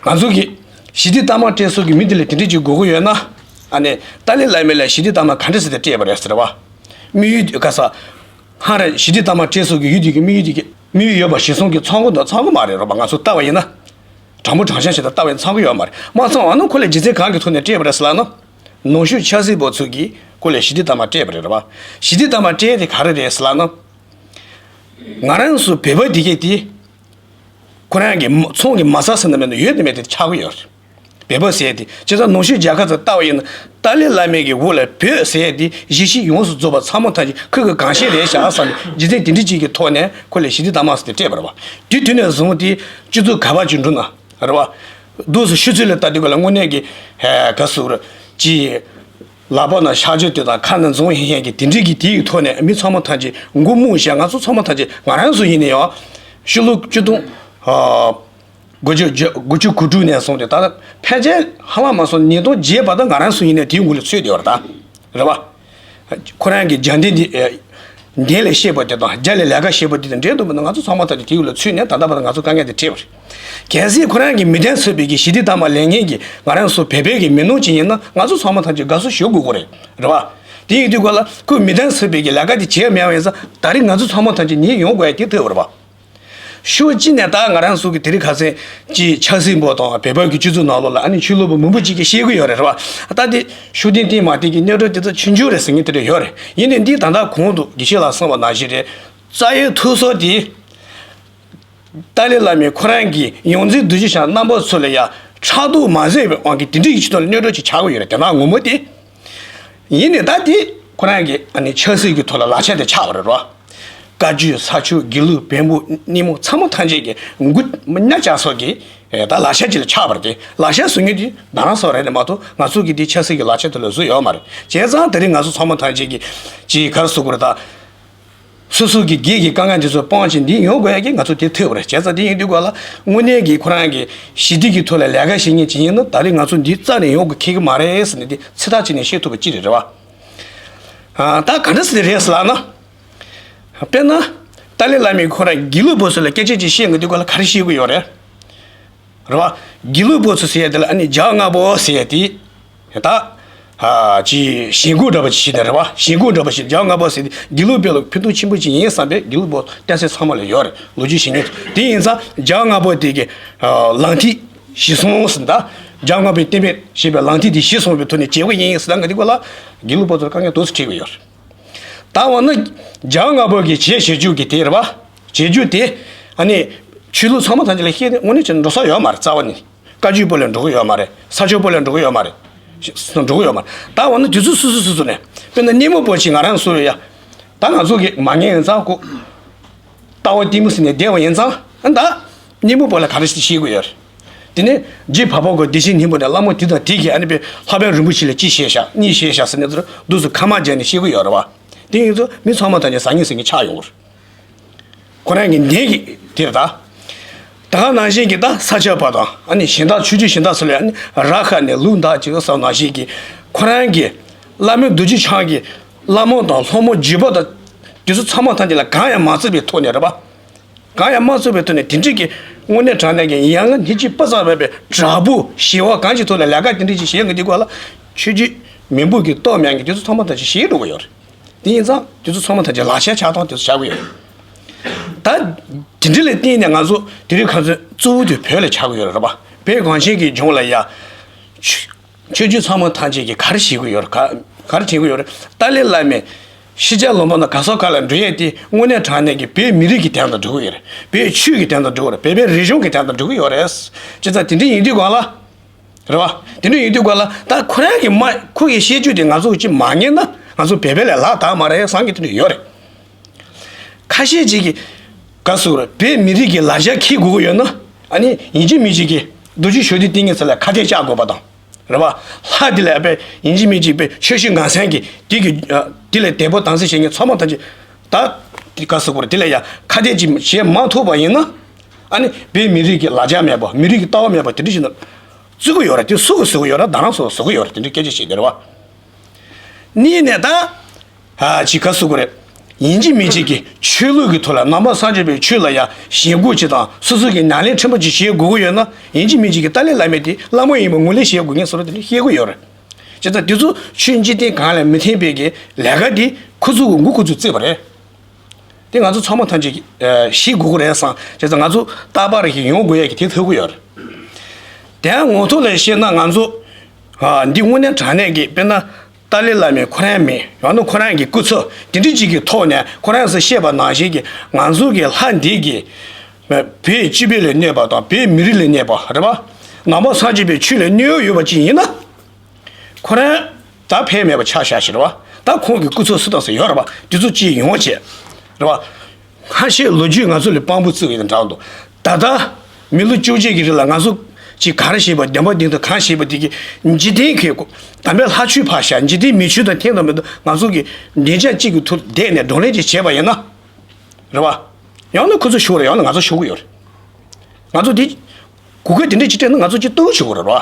ང་ཚོ་གི་ཞི་བདེ་རྟགས་མ་སྤྲད་སོགས་ཀྱི་མི་དེ་ལ་དེ་འདྲ་ཅིག་དགོས་ཀྱི་ཡོད་ན། ཨ་ནི་ཏཱ་ལའི་བླ་མས་ལ་ཞི་བདེ་རྟགས་མ་ག་འདྲ་ཟེར་ཏེ་སྤྲད་པ་རེད་ཟེར་བ། དམིགས་ཡུལ་ག་ས། ཧ་ར་ཞི་བདེ་རྟགས་མ་སྤྲད་སོགས་ཀྱི་ཡུལ་དེ་གི་དམིགས་ཡུལ་དེ་གི་དམིགས་ཡུལ་ཡོད་པ་གཞིར་བཟུང་གི་ཚང་གི་འདུག་ཚང་གི་མ་རེད་རོགས་པ། ང་ཚོ་ལྟ་བ་ཡིན་ན། དྲང་པོ་དྲང་བཞག་བྱས་ཏེ་ལྟ་བ་ཡིན་ཚང་གི་ཡོད་མ་རེད། མ་ཚང་བ་ན་ཁོ་ལ་རྒྱུ་མཚན་གང་གི་ཐོག་ནས་སྤྲད་པ་རེད་ཟེར་ལབ་ན། ནུབ་ཕྱོགས་ཆབ་སྲིད་པ་ཚོ་གིས་ཁོ་ལ་ཞི་བདེ་རྟགས་མ་སྤྲད་པ་རེད་རོགས་པ། ཞི་བདེ་རྟགས་མ་སྤྲད་དེ་ག་རེ་རེད་ཟེར་ལབ་ན། ང་རང་ཚོ་བོད་པ་དེ་གས་དེ། ཁོ་རང་གི་མ་ཚོང་གི་མ་རྩ་ཟེར་ན་མེད་ན་ཡོད་དེ་མེད་དེ་ཆགས་ཀྱི་ཡོད་རེད། བོད་པ་ཟེར་ཡས་དེ་བྱས་ཙང་ནུབ་ཕྱོགས་རྒྱལ་ཁབ་ཚོ་ལྟ་བ་ཡིན་ན་ཏཱ་ལའི་བླ་མའི་གི་འོག་ལ་བོད་ཟེར་ཡས་དེ་གཞི་གཞི་ཡོངས་སུ་རྫོགས་པ་ཚང་མ་ཐམས་ཅད་ཁོ་གི་གང་ཤེས་རེད་བཞག་བསམ་ནས་རྒྱུ་མཚན་དེ་འདྲ་ཅིག་གི་ཐོག་ནས་ཁོ་ལ་ཞི་བདེ་རྟགས་མ་ཟེར་དེ་སྤྲད་པ་རེད་བ། དེ་དུས་ནས་བཟུང་སྟེ་སྤྱི་ཚོགས་ག་པར་ཅིག་འགྲོ་ན་རེད་བ། འདུག་སེ་ཤོད་ཚུལ་ལ་ལྟ་དུས་ག་ལ་དངོས་གནས་ཀྱི་ག་ཟེར་རེད་ཅིག་ལག་པ་ན་ཤག་ཆུ་དེ་དང་ཁ་ན་འཛུམ་ཧན་ཧན་གྱི་དེ་འདྲའི་གི་དེའི་ཐོག་ནས་མི་ཚང་མ་ཐམས་ཅད་མགོ་རྨོངས་བཞག་ང་ཚོ་ཚང་མ་ཐམས་ཅད་ང་རང་ཚོ་ཡིན་ན་ཡང་ཕྱི་ལོ་ཆིག་སྟོང་དགུ་བརྒྱ་དགུ་བཅུ་གོ་དྲུག་ནས་བཟུང་སྟེ་ད་ལྟ་ཕལ་ཆེར་ཧ་ལམ་མ་སོང་ཉིས་སྟོང་བརྒྱད་བར་དུ་ང་རང་ཚོ་ཡིན་ན་དེའི་མགོ་ལ་ཚུད་བསྡད་ཡོད་རེད་ད། རེད་བ། ཁོ་རང་གི་རྒྱབ་རྟེན་འདི་འགན་ལས་བཤད་པ་དེ་དང་རྒྱ་ལས་ལས་ཀ་བྱེད་པ་དེ་དང་འབྲེལ་འདུག་མིན་ན་ང་ཚོ་ཚང་མ་ད་དེའི་མགོ་ལ་ཚུད་ནས་ད་ལྟ་བར་དུ་ང་ཚོ་དཀའ་ངལ་དེ་འཕྲད་པ་རེད། གལ་སྲིད་ཁོ་རང་གི་མི་གདན་ཚུད་པའི་གི་ཞི་བདེ་རྟགས་མ་ལེན་མཁན་གྱི་ང་རང་ཚོ་བོད་པའི་གི་མི་ནོར་ཅིག་ཡིན་ན་ང་ཚོ་ཚང་མ་ཐམས་ཅད་དགའ་བསུ་ཞུ་དགོས་ཀྱི་རེད། རེད་བ། དེ་ཡིན་དུས་ག་ལ་ཁོས་མི་གདན་ཚུད་པའི་གི་ལས་ཀ་དེ་བྱས་མེད་པ་ཡིན་ཙང་ད་རེས་ང་ཚོ་ཚང་མ་ཐམས་ཅད་ཉན་ཡོང་དགོས་ཡ་དེ་ཐུག་པ་རེད་བ། ཕྱོགས་གཅིག་ནས་ད་ང་རང་ཚོ་གི་དེ་རིང་ཁ་སང་ཅིག་ཆབ་སྲིད་པ་དང་བོད་པ་གི་སྤྱི་ཚོགས་ནང་ལོགས་ལ་ཨ་ནི་ཆོས་ལུགས་པ་མང་པོ་ཅིག་གིས་བཤད་གི་ཡོད་རེད། རེད་བ། ད་དེ་ཤུགས་ལྡན་བསྟེན་མ་བསྟེན་གྱི་གནད་དོན་དེ་ཚོ་ཆུང་ཆུང་རེད་ཟེར་མཁན་དེ་འདྲ་ཡོད་རེད། ཡིན་ནའི་འདི་ད་ལྟ་གོང་དུ་དགེ་བཤེས་ལགས་གསུངས་པ་ནང་བཞིན་རེད། རྩ་བའི་ཐུགས་གསོ་དེ། ཏཱ་ལའི་བླ་མས་ཁོ་རང་གི་ཡོངས་འཛིན་རྡོ་རྗེ་འཆང་རྣམ་པ་ཚོ་ལ་ཡ་ཕྲག་དོག་མ་བཟོད་པའི་དབང་གིས་དེ་འདྲ་ཡི་ཕྱི་ཐོག་ལ་གནོད་གྲོགས་ཅིག་ཆགས་ཀྱི་ཡོད་རེད་དེ་ན་ངོ་མ་དེ། ཡིན་ནའི་ད་དེ་ཁོ་རང་གི་ཨ་ནི་ཆབ་སྲིད་ཀྱི་ཐོག་ལ་ལག་ཆ་དེ་ཆགས་པ་རེད་རོ། བཀའ་བརྒྱུད་ས་ཆོས་དགེ་ལུགས་བོན་པོ་སྣེ་མོ་ཚང་མ་ཐམས་ཅད་ཀྱི་མགོ་གཉའ་བཅག་སོགས་ཀྱི་ད་ལག་ཆ་ཅིག་ལ་ཆགས་པ་རེད་དེ། ལག་ཆ་བཟོ་མཁན་དེ་རྡ་རམ་ས་ལ་རེད་མ་གཏོགས་ང་ཚོ་གི་དེ་ཆབ་སྲིད་ཀྱི་ལག་ཆ་དེ་ལ་བཟོ་ཡོད་མ་རེད། བྱས་ཙང་དེ་རིང་ང་ཚོ་ཚང་མ་ཐམས་ཅད་ཀྱི་ཅིག་ག་རེ་ཟེར་དགོས་རེད་ད། སོ་སོ་གི་སྒེར་གྱི་དཀའ་ངལ་འདི་ཚོ་སྤང་བྱས་འདི་ཡོང་དགོས་ཡ་གི་ང་ཚོ་དེ་ཐོས་པ་རེད། བྱས་ཙང་དེ་ཡིན་དུས་ག་ལ་དངོས་གནས་ཀྱི་ཁོ་རང་གི་ཞི་བདེ་གི་ཐོག་ལ་ལས་ཀ་བྱེད་མཁན་ཅིག་ཡིན་ན་ད་རེས་ང་ཚོ་འདི་རྩ་ནས་ཡོང་དགོས་ཁེལ་གི་མ་རེད་ཟེར་ནས་འདི་ཚིག་ཐག་བཅད་ནས་བཤད་ཐུབ་པ་ཅི་རེད། རེད་བ། ད་ག་འདྲ་ཟེར་རེད་ཟེར་ལབ་ན། དཔེར་ན། ཏཱ་ལའི་བླ་མས་ཁོ་རང་དགེ་ལུགས་པ་ཚོ་ལ་སྐད་ཆ་ཅིག་བཤད་དགོས་དུས་ག་ལ་ག་རེ་བཤད་གི་ཡོད་རེད། རེད་བ། དགེ་ལུགས་པ་ཚོ་ཟེར་ཡ་དེ་ལ་ཨ་ནི་བྱ་ལྔ་པོ་ཟེར་ཡ་དེ། ད། ཨ་ཅི་ཞེན་ཁོག་འདྲ་པོ་ཞིག་བྱས་ནས་རེད་བ། ཞེན་ཁོག་འདྲ་པོ་ཞིག་བྱ་ལྔ་པོ་ཟེར་ཏེ་དགེ་ལུགས་པ་ལ་ཕན་ཐོགས་ཆེན་པོ་ཅིག་ཡིན་བསམ་པའི་དགེ་ལུགས་པ་གཏན་ཚིགས་ཚང་མ་ལ་ཡོད་རེད། ལོ་རྒྱུས་ཞིག་ཉན་ཐུབ། དེ་ཡིན་ཙང་བྱ་ལྔ་པོ་དེ་གི་ལག་མཐིལ་ཞིག་སོང་ཟིན་ད། བྱ་ལྔ་པོའི་གཏན་འབེབས་བྱས་པའི་ལག་མཐིལ་དེ་ཞིག་སོང་བའི་ཐོག་ནས་བྱེད་དགོས་ཡིན་ཟེར་ད་ང་དེ་གོ་ལ་དགེ་ལུགས་པ་ཚོར་དཀའ་ངལ་ཏོག་ཙམ་འཕྲད་ཀྱི་ཡོད་རེད། ད་འོ་ན། བྱ་ལྔ་པོ་གི་བྱེད་བྱེད་རྒྱུ་གི་དེ་རེད་བ། བྱེད་རྒྱུ་དེ། ཨ་ནི། ཆོས་ལུགས་ཚང་མ་ཐམས་ཅད་ལ་བཤད་དེ་དངོས་གནས་ཀྱི་འགྲོ་ས་ཡོད་མ་རེད་རྩ་བ་ནས། བཀའ་བརྒྱུད་པོ་ལ་འགྲོ་གི་ཡོད་མ་རེད། ས་ཆོས་པོ་ལ་འགྲོ་གི་ཡོད་མ་རེད། འགྲོ་གི་ཡོད་མ་རེད། ད་འོ་ན་དེ་ཚོ་སུ་སུ་སུ་སུ་ནས། དཔེར་ན་སྣེ་མོ་པོ་ཅིག་ང་རང་ཚོ་ཡ། ད་ང་ཚོ་གི་མ་ཉན་ཡིན་ཙང་ཁོ། ལྟ་བ་ལྟད་མོ་ཟིན་ནས་བསྡད་པ་ཡིན་ཙང་ཨ་ད། སྣེ་མོ་པོ་ལ་ག་རེ་ཞིག་བཤད་དགོས་ཡོད་རེད། དེ་ནས་རྗེ་འཕགས་པ་གོ་བདེ་ཆེན་སྙིང་པོ་ནས་བླ་མ་དེ་དང་དེ་གིས་ཨ་ནི་པའི་ལྷ་པཎ་རིན་པོ་ཆེ་ལ་ཅི་བཤད་བཞག་གཉིས་བཤད་བཞག་ཟེར་ནས་ཚུར་འདུག་སུ་ཁ་མ་བརྒྱབ་ནས་བཤད་གི་ཡོད་རེད་བ། དེ་ཡིན་ཚོ་མི་ཚང་མ་ཐམས་ཅད་ཟ་ངེ་ཟིང་ངེ་ཆགས་ཡོང་གི་རེད། ཁོ་རང་གི་ནད་ཀྱི་དེ་རེད་ད། ད་ག་ནང་བཞིན་གྱི་ད་ས་སྐྱ་པ་དང་ཨ་ནི་གཞན་དག་ཆོས་བརྒྱུད་གཞན་དག་ཚོ་ལ་ཨ་ནི་ར་ཁ་ནས་ལུག་འདག་ཅིག་བསམ་ནང་བཞིན་གྱི་ཁོ་རང་གི་བླ་མའི་རྡོ་རྗེ་འཆང་གི་བླ་མ་དང་སློབ་མ་བརྒྱུད་པ་དང་དེ་ཚོ་ཚང་མ་ཐམས་ཅད་ལ་གང་ཡང་མ་བརྩི་བའི་ཐོག་ནས་རེད་པ། གང་ཡང་མ་བརྩི་བའི་ཐོག་ནས་དེ་འདྲ་གི་དངོས་གནས་དྲང་གནས་ཀྱི་ཡ་ང་སྙིང་རྗེ་དཔེ་ཙམ་མེད་པའི་དྲག་པོ་ཞི་བ་གང་ཅིའི་ཐོག་ནས་ལས་ཀ་དེ་འདྲ་ཅིག་བྱེད་དགོས་དུས་སྐབས་ལ་ཆོས་བརྒྱུད་མི་འབོར་གྱི་སྟོབས་མྱང་གི་དེ་ཚོ་ཚང་མ་ཐམས་ཅད་ཞི་འགྲོ་གི་ཡོད་རེད། དེ་ཡིན་ཙང་དེ་ཚོ་ཚང་མ་ཐམས་ཅད་ལག་ཆ་ཆགས་སྟངས་དེ་ཚོ་བྱ་དགོས་ཡོད་རེད། ད་དེ་འདྲ་ལ་བརྟེན་ནས་ང་ཚོ་དེ་རིང་ཁ་སང་གཙོ་བོ་དེ་བོད་ལ་ཆགས་ཀྱི་ཡོད་རེད་པ། བོད་གངས་ཅན་གྱི་ལྗོངས་ལ་ཡ། ཆོས་བརྒྱུད་ཚང་མ་ཐམས་ཅད་ཀྱིས་ག་རེ་བྱེད་ཀྱི་ཡོད་རེད། ག་ག་རེ་བྱེད་ཀྱི་ཡོད་རེད། ཏཱ་ལའི་བླ་མས་ཕྱི་རྒྱལ་ལུང་པ་ན་ག་ས་ག་ལ་འགྲོ་ཡས་དེ་དངོས་གནས་དྲང་གནས་ཀྱི་བོད་མི་རིགས་ཀྱི་དོན་དུ་འགྲོ་གི་ཡོད་རེད། བོད་ཆོས་ཀྱི་དོན་དུ་འགྲོ་གི་རེད། བོད་པའི་རིག་གཞུང་གི་དོན་དུ་འགྲོ་གི་ཡོད་རེད། བྱས་ཙང་དེ་འདྲ་ཡིན་དུས་གང་ལ། རེད་བ། དེ་འདྲ་ཡིན་དུས་གང་ལ་ད་ཁོ་རང་གི་མ་ཁོ་གི་བཤད་རྒྱུ་དེ་ང་ཚོ་གཅིག་མ་ཉན་ན་ང་ཚོ་བོད་པའི་ལས་ལྷག་དག་མ་རེད་བསམ་གི་དེ་འདྲ་ཡོད་རེད། ཁ་ཤས་ཅིག་གིས། ག་ཟེར་དགོས་རེད། བོད་མི་རིགས་ཀྱི་ལག་ཆ་འཁྱེར་དགོས་ཀྱི་ཡོད་ན། ཨ་ནི་ཡིན་གཅིག་མིན་གཅིག་གི་རྡོ་རྗེ་ཞབས་བརྟན་བསྟེན་མཁན་ཚོ་ལ་ཁ་གཏད་བཅག་དགོས་པ་དང་། རེད་བ། ལྷ་དེ་ལ་ཨ་པའི་ཡིན་གཅིག་མིན་གཅིག་པའི་ཆོས་བཞིན་ངང་སེང་གི་དེ་གི་ཨ་དེ་ལ་དད་པ་དམ་ཚིག་བྱེད་མཁན་ཚང་མ་ཐམས་ཅད་ད་དེ་ག་ཟེར་དགོས་རེད། དེ་ལ་ཡང་ཁ་གཏད་ཅིག་བྱེད་མ་ཐུབ་པ་ཡིན་ན། ཨ་ནི་བོད་མི་རིགས་ཀྱི་ལ་རྒྱ་མེད་པ། མི་རིགས་ཀྱི་ལྟ་བ་མེད་པ་དེ་འདྲ་ཞིག་ན་བརྩི་གི་ཡོད་རེད། དེ་སུ་གིས་བཟོ་གི་ཡོད་རེད། རྡ་རམ་ས་ལ་བཟོ་གི་ཡོད་རེད། དེ་འདྲའི་སྐད་ཆ་བཤད་དེ་རེད་བ། གཉིས་ནས་ད། ཨ་ཅིག་ག་ཟེར་དགོས་རེད། ཡིན་གཅིག་མིན་གཅིག་གི་ཆོས་ལུགས་ཀྱི་ཐོག་ལ་ནང་པ་སངས་རྒྱས་པའི་ཆོས་ལ་ཡང་ཞེན་ཁོག་ཅིག་དང་སོ་སོ་གི་ཉམས་ལེན་ཕྲན་བུ་ཅིག་བྱེད་དགོས་ཀྱི་ཡོད་ན། ཡིན་གཅིག་མིན་གཅིག་གི་ཏཱ་ལའི་བླ་མས་དེ་བླ་མ་ཡིན་པ་ངོས་ལེན་བྱེད་དགོས་ངེས་སོ་ར་དེ་འདྲ་བཤད་ཀྱི་ཡོད་རེད། བྱས་ཙང་དེ་ཚོ་ཆོས་འཇིག་རྟེན་གང་ལ་མི་མཐུན་པའི་གི་ལས་ཀ་དེ་ཁོ་ཚོ་གི་མགོ་ཁོ་ཚོས་བརྩིས་པ་རེད། དེ་ང་ཚོ་ཚང་མ་ཐམས་ཅད་ཀྱིས་ཨ་ཤེས་དགོས་ཀྱི་རེད་བསམ། བྱས་ཙང་ང་ཚོ་རྟག་པར་ཞིག་ཡོང་དགོས་ཡ་གི་དེ་ཐུག་གི་ཡོད་རེད། དེ་ངོ་ཐོག་ལ་བཤད་ན་ང་ཚོ་ཨ་འདི་དངོས་གནས་དྲང་གནས་ཀྱི་དཔེར་ན་ཏཱ་ལའི་བླ་མས་ཁོ་རང་མིན་ཡང་ན་ཁོ་རང་གི་སྐུ་ཚབ་དེ་འདྲ་ཅིག་གི་ཐོག་ནས་ཁོ་རང་ཚོས་བཤད་པ་ནང་བཞིན་གྱི་ང་ཚོ་གི་ལྷ་འདི་གི་བོད་སྤྱི་པའི་ལ་གནོད་པ་དང་བོད་མི་རིགས་ལ་གནོད་པ་རེད་པ། ནང་པ་སངས་རྒྱས་པའི་ཆོས་ལ་གནོད་ཡོད་པ་ཅིག་ཡིན་ན། ཁོ་རང་ད་ཕན་མེད་པ་ཆགས་བཞག་ཤི་རེད་བ། ད་ཁོང་གི་སྐུ་ཚབ་སུ་དང་སུ་ཡོད་རེད་བ། དེ་ཚོ་ཅིག་ཡོང་བྱས། རེད་བ། སྔ་ཕྱིའི་ལོ་རྒྱུས་ང་ཚོ་ལ་དཔང་པོ་བརྩི་བའི་འདྲ་འདུག་ད་ལྟ་མི་ལོ་བཅོ་བརྒྱད་ཀྱི་རིང་ལ་ང་ཚོ་ཅིག་ག་རེ་བྱས་པ། བདེན་པ་བདེན་དུ་གང་བྱས་པ་དེ་གི་འཇིག་རྟེན་གྱི་དམ་པའི་ལྷ་ཆོས་ཕར་བཞག་འཇིག་རྟེན་མི་ཆོས་དང་མཐུན་དང་མི་མཐུན་ང་ཚོ་གི་བདེ་འཇགས་གཅིག་གི་ཐོག་བསྡད་ནས་བགྲོ་གླེང་ཅིག་བྱས་པ་ཡིན་ན། རེད་བ། ཡང་ན་ཁོ་ཚོ་ཤོར་རེད། ཡང་ན་ང་ཚོ་ཤོར་གི་ཡོད་རེད། ང་ཚོ་འདི་གོ་སྐབས་དེ་འདྲ་ཅིག་སྤྲད་ན་ང་ཚོ་ཅིག་ལྟོ་ཆོག་གི་རེད་རོ།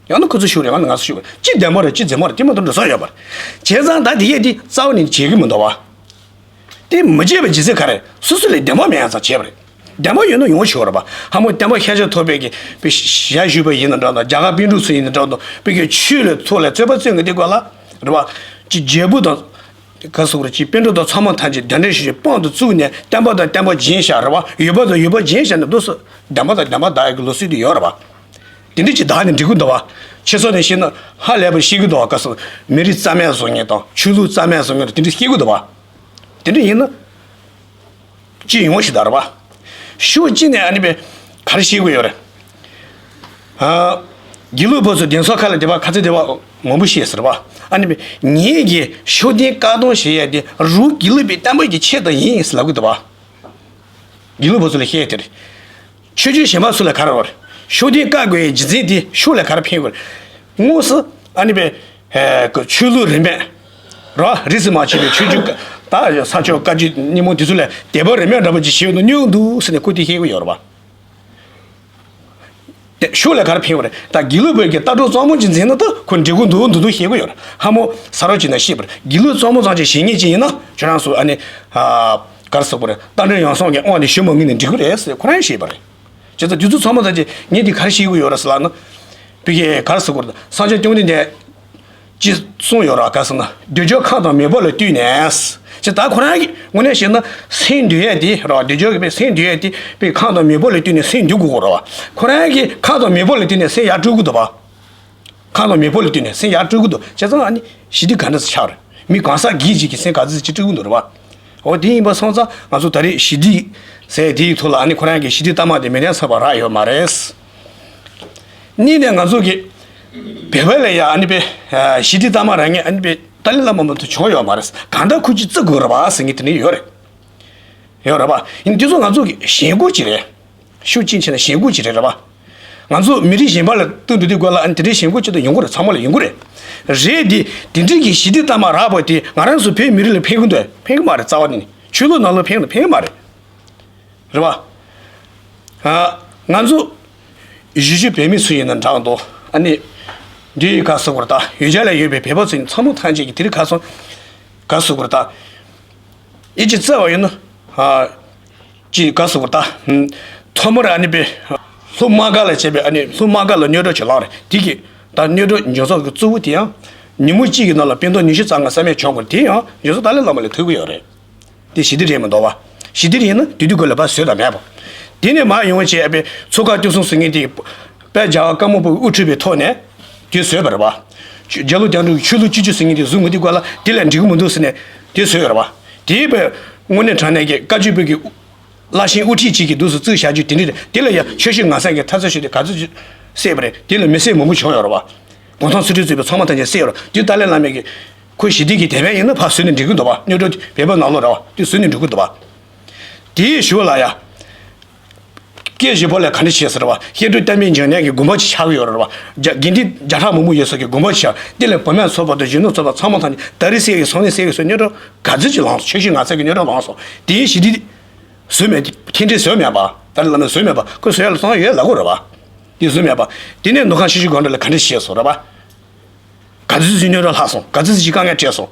ཡང་ན་ཁོ་ཚོ་ཤོར་རེད། ཡང་ན་ང་ཚོ་ཤོར་གི་རེད། ཅི་བདེན་པ་རེད། ཅི་རྫུན་མ་རེད། དེ་མ་གཏོགས་འགྲོ་ས་ཡོད་པ་རེད། བྱས་ཙང་ད་དེ་ཡས་དེ་རྩ་བ་ནས་བྱེད་གི་མི་འདུག་བ། དེ་མི་བྱེད་པའི་རྒྱུ་མཚན་ག་རེ། སོ་སོ་ལ་བདེན་པ་མེད་ཡ་ཙང་བྱས་པ་རེད། བདེན་པ་ཡོད་ན་ཡོང་ཆོག་རེད་པ། ཧ་མོ་བསྟན་པ་ཤེས་བྱ་ཐོབ་པའི་གི་པའི་ཞལ་བཞུགས་པ་ཡིན་ན་འདྲ་འདྲ། རྒྱ་གར་པཎ་གྲུབ་ཚོ་ཡིན་ན་འདྲ་འདྲ། པའི་གི་ཆོས་ལ་ཚོགས་ལ་རྩོད་པ་རྩོད་མཁན་དེ་ག་ལ་རེད་པ། ཅི་རྒྱལ་པོ་དང་། ག་ཟེར་དགོས་རེད། ཅིག་པཎ་གྲུབ་དང་ཚང་མ་ཐམས་ཅད་གདན་འདྲེན་ཞུས་ཞུས་དཔང་དུ་བཙུགས་ནས་བསྟན་པ་དང་བསྟན་པ་སྦྱིན་བཞག་རེད་བ། ཡོད་པ་དང་ཡོད་པ་སྦྱིན་བཞག་ནས་འདུག་སེ་བདེན་པ་དང་བདེན་པ་བདག་ཡག་གི་ལུགས་སྲོལ་དེ་ཡོད་རེད་བ། དེ་འདྲ་ཅིག་བདག་ནས་འགྲིག་གི་འདུག་བ། ཆེ་ས་ནས་བཤད་ན་ཧ་ལས་པ་ཤེས་ཀྱི་འདུག་བ། ག་ཟེར་མི་རིགས་རྩ་མེད་བཟོ་མཁན་དང་ཆོས་ལུགས་རྩ་མེད་བཟོ་མཁན་དང་དེ་འདྲ་སྐྱེ་གི་འདུག་བ། དེ་འདྲ་ཡིན་ན། ཅི་ཡོང་ཞིག་ད་རེད་བ། ཤུགས་ཅི་ནས་ཨ་ནི་པའི་ག་རེ་ཤེས་དགོས་ཡོད་རེད། ཨ། དགེ་ལུགས་པ་ཚོ་གདན་ས་ཁག་ལ་དེ་བ་ཁ་ཚ་དེ་བ་མང་པོ་བཤད་ཟེར་བ། ཨ་ནི་པའི་ངེད་ཀྱི་ཤུགས་ལྡན་བཀག་སྡོམ་བྱེད་ཡ་དེ་རུ་དགེ་ལུགས་པའི་བསྟན་པ་གི་ཆེད་དུ་ཡིན་ཟེར་ལབ་གི་འདུག་བ། དགེ་ལུགས་པ་ཚོ་ལ་བཤད་དེ་རེད། ཆོས་བརྒྱུད་གཞན་པ་ཚོ་ལ་ག་རེ་བར། ཤུགས་ལྡན་བཀག་དགོས་ཡའི་རྒྱུ་མཚན་དེ་ཤུགས་ལ་ག་རེ་ཕན་དགོས། དངོས་སུ་ཨ་ནི་པའི་ཧེ་ཆོས་ལུགས་རིས་མེད་ར་རིས་སུ་མ་ཆད་པའི་ཆོས་བརྒྱུད་ད་ས་ཕྱོགས་བཀའ་བརྒྱུད་ཉིན་མོ་དེ་ཚོ་ལ་དད་པ་རིས་མེད་འདྲ་པོ་ཅིག་བྱེད་ཡོང་དུས་གནོད་འདུག་ཟེར་ནས་ཁོ་དེ་བཤད་གི་ཡོད་རེད་པ། དེ་ཤུགས་ལ་ག་རེ་ཕན་དགོས་རེད། ད་དགེ་ལུགས་པའི་གི་ལྟ་གྲུབ་གཙང་མ་ཅིག་འཛིན་ན་ད་ཁོ་འགྲིག་གི་འདུག་འདུག་འདུག་བཤད་གི་ཡོད་རེད། ཧ་མོ་ས་རོ་ཅིག་ན་ཤེས་པ་རེད། དགེ་ལུགས་གཙང་མ་ཙམ་ཅིག་བྱེད་ངེས་ཅིག་ཡིན་ན་ཁྱོད་རང་ཚོ་ཨ་ནི་ཨ་ག་རེ་ཟེར་དགོས་རེད། རྟ་མགྲིན་ཡང་གསང་གི་དབང་དེ་ཞུ་མ་ངེས་ནས་འགྲིག་གི་རེད་ཟེར་ཁོ་རང་བཤད་པ་རེད། བྱས་ཙང་དེ་ཚོ་ཚང་མ་ད་ཅི་ངས་འདི་ག་རེ་ཤེས་ཀྱི་ཡོད་རེད་ཟེར་ལབ་ན། བི་གའི་ག་རེ་ཟེར་དགོས་རེད། སངས་རྒྱས་བཅོམ་ལྡན་འདས་ཀྱིས་གསུངས་ཡོད་རེད། ག་རེ་ཟེར་ན་འདོད་ཆགས་ཁམས་དང་མེས་པོ་ལ་བཏུད་ནས། ཅེས་ད་ཁོ་རང་གིས་དངོས་གནས་བཤད་ན་སེམས་འདུལ་ཡས་དེ་རེད་བ། འདོད་ཆགས་ཀྱི་པའི་སེམས་འདུལ་ཡས་དེ་པའི་ཁམས་དང་མེས་པོ་ལ་བཏུད་ནས་སེམས་འདུལ་དགོས་ཀྱི་རེད་བ། ཁོ་རང་གིས་ཁམས་དང་མེས་པོ་ལ་བཏུད་ནས་སེམས་ཡར་སྤྲོད་ཀྱི་འདུག་བ། ཁམས་དང་མེས་པོ་ལ་བཏུད་ནས་སེམས་ཡར་སྤྲོད་ཀྱི་འདུག་བྱས་ཙང་ཨ་ནི་ཞི་བདེ་ག་འདྲ་ཆགས་རེད། མི་གང་ཟག་སྒེར་གཅིག་གི་སེམས་ག་ཚོད་ཅིག་སྤྲོད་ཀྱི་འདུག་རེད་བ། འོ་དེ་ཡིན་པ་སོང་ཙང་ང་ཚོ་ད་རེས་ཞི་བདེ་ཟེར་དེའི་ཐོག་ལ་ཨ་ནི་ཁོ་རང་གི་ཞི་བདེ་ལྟ་མ་དེ་མེ་མདའི་ཚབ་པ་རག་ཡོད་མ་རེད། གཉིས་ནས་ང་ཚོ་གི་བོད་པ་ལ་ཡ་ཨ་ནི་པའི་ཞི་བདེ་ལྟ་མ་རག་མཁན་ཨ་ནི་པའི་ཏཱ་ལའི་བླ་མ་མ་གཏོགས་བྱུང་ཡོད་མ་རེད། གང་ལྟར་ཁོ་ཅིག་བརྩི་དགོས་རེད་བ་ཟེར་མཁན་དེ་འདྲ་ཡོད་རེད། ཡོད་རེད་བ། ཡིན་དུས་ཚོད་ང་ཚོ་གི་ཞེན་ཁོག་ཅིག་རེད། ཤུགས་ཅིག་ཆེ་ན་ཞེན་ཁོག་ཅིག་རེད་རེད་བ། ང་ཚོ་མི་རིགས་གཞན་པ་ལ་ལྟོས་འགྲོ་དུས་སྐབས་ལ་ཨ་ནི་དེ་འདྲའི་ཞེན་ཁོག་ཅིག་ད་ཡོང་གི་རེད། ཚང་མ་ལ་ཡོང་གི་རེད། རེད་དེ་དེ་འདྲའི་གི་ཞི་བདེ་ལྟ་མ་རག་པ་དེ་ང་རང་ཚོ་བོད་མི་རིགས་ལ་ཕན་གི་འདུག་ཕན་གི་མ་རེད། རྩ་བ་ནས་ཆོས་ལུགས་ནང་ལ་ཕན་ནི་ཕན་གི་མ་རེད། རེད་བ། ཨ། ང་ཚོ་གཞིས་བྱེས་བོད་མི་ཚོ་ཡིན་ན་འདྲ་འདུག་ཨ་ནི་འདི་ག་ཟེར་དགོས་རེད། ད་ཡུལ་གྱར་ལ་ཡོད་པའི་བོད་པ་ཚོ་ཡིན་ཚང་མ་ཐམས་ཅད་ཀྱིས་དེ་རིང་ཁ་སང་ག་ཟེར་དགོས་རེད། ད་ཨི་ཅི་བརྩི་བ་ཡིན་ན། ཨ། ཅི་ག་ཟེར་དགོས་རེད། ད་ཐོག་མར་ཨ་ནི་པའི་ལྷོ་དམག་སྒར་ལ་བྱས་པའི་ཨ་ནི་ལྷོ་དམག་སྒར་ལ་གནོད་གྲབས་བྱེད་ལགས་རེད། དེ་གི་ད་གནོད་གྲབས་འབྱུང་ས་གི་གཙོ་བོ་དེ་ཡང་ཉིན་མོ་གཅིག་གི་ནང་ལ་སྤུན་ཟླ་ཉི་ཤུ་རྩ་ལྔ་བསད་རྨས་བྱུང་བ་དེ་ཡང་འབྱུང་ས་ཏཱ་ལའི་བླ་མ་ལ་ཐུག་གི་ཡོད་རེད། དེ་ཞི་བདེ་རེད་མི་འདུག་བ། ཞི་བདེ་རེད་ན་དེ་དུས་ཁོ་ལ་ཕར་བཟོས་དང་མེད་པ། དེ་ནས་མར་ཡོང་བྱས་ཨ་པའི་མཚོ་ཁ་སྐྱོ་སོང་ཟེར་མཁན་དེ་དཔལ་རྒྱ་གར་ཀརྨ་པའི་དབུ་ཁྲིད་པའི་ཐོག་ནས་དེ་བཟོས་པ་རེད་བ། རྒྱ་ལོ་རྒྱ་འབྲུག་གི་ཆོས་ལུགས་གཅིག་གྱུར་ཟེར་མཁན་དེ་བཟོ་མི་འདུག་ག་ལ་དེ་ལ་འགྲིག་གི་མི་འདུག་ཟེར་ནས་དེ་བཟོས་ཡོད་རེད་བ། དེའི་པའི་དངོས་གནས་དྲང་གནས་ཀྱི་བཀའ་བརྒྱུད་པའི་གི་བླ་ཆེན་དབུ་ཁྲིད་ཅིག་གིས་འདུག་སེ་བཙུགས་བཞག་རྒྱུ་དེ་འདྲ་རེད། དེ་ལ་ཡང་ཆོས་བཞིན་ངན་སེང་གི་ཐ་ཚིག་ཞུ་དེ་ག་ཚོད་ཅིག་བསད་པ་རེད། དེ་ལ་མི་བསད་མང་པོ་བྱུང་ཡོད་རེད་བ། གུང་ཐང་ཚུལ་ཁྲིམས་བཙུགས་པའི་ཚང་མ་ཐམས་ཅད་བསད་ཡོད་རེད། དེ་ཏཱ་ལའི་བླ་མས་ཀྱི་ཁོ་ཞི་བདེ་གི་དད་པ་ཡིན་ན་ཕར་བཟོས་ནས་འགྲིག་གི་འདུག་བ། གནོད་གྲབས་བོད་པ་ནང་ལོགས་རེད་བ། དེ་བཟོས་ནས་འགྲིག་གི་འདུག་བ། དེའི་ཞོར་ལ་ཡ། སྐད་བཞི་པོ་ལ་ག་འདྲ་བྱས་ཟེར་བ། བཤད་སྒྲུབ་གཏམ་དཔེ་འཇམ་དབྱངས་ཀྱི་དགོན་པ་ཅིག་ཆགས་ཀྱི་ཡོད་རེད་བ། རྒྱ་དགེ་འདུན་བརྒྱ་ཕྲག་མང་པོ་ཡོད་ས་ཀྱི་དགོན་པ་ཆགས། དེ་ལ་བུ་སྨད་ཚོ་པ་དང་གཞོན་ནུ་ཚོ་པ་ཚང་མ་ཐམས་ཅད་ད་རེས་སྲས་ཀྱི་སང་ཉིན་སྲས་ཀྱི་སོགས་སྙན་གྲགས་ག་ཚོད་ཅིག་ལངས་སོང་། ཆོས་ཞུ་ང་ཚོ་གི་སྙན་གྲགས་ལངས་སོང་། དེའི་ཞི་བདེ་བཟོས་མེད། མཁྱེན་འདྲི་བཟོས་མེད་པ། ད་རེས་བླ་མས་བཟོས་མེད་པ། ཁོས་བཟོས་ཡ་ལ་བསམ་ཡོད་ལབ་དགོས་རེད་བ། དེ་བཟོས་མེད་པ། དེ་ནས་མདོ་ཁམས་ཤེས་རིག་སྒང་དྲུག་ལ་ག་འདྲ་བཤད་སོང་རེད་བ། ག་ཚོད་ཅིག་སྙན་གྲགས་ལྷག་སོང་། ག་ཚོད་ཅིག་དཀའ་ངལ་འཕྲད་སོང་།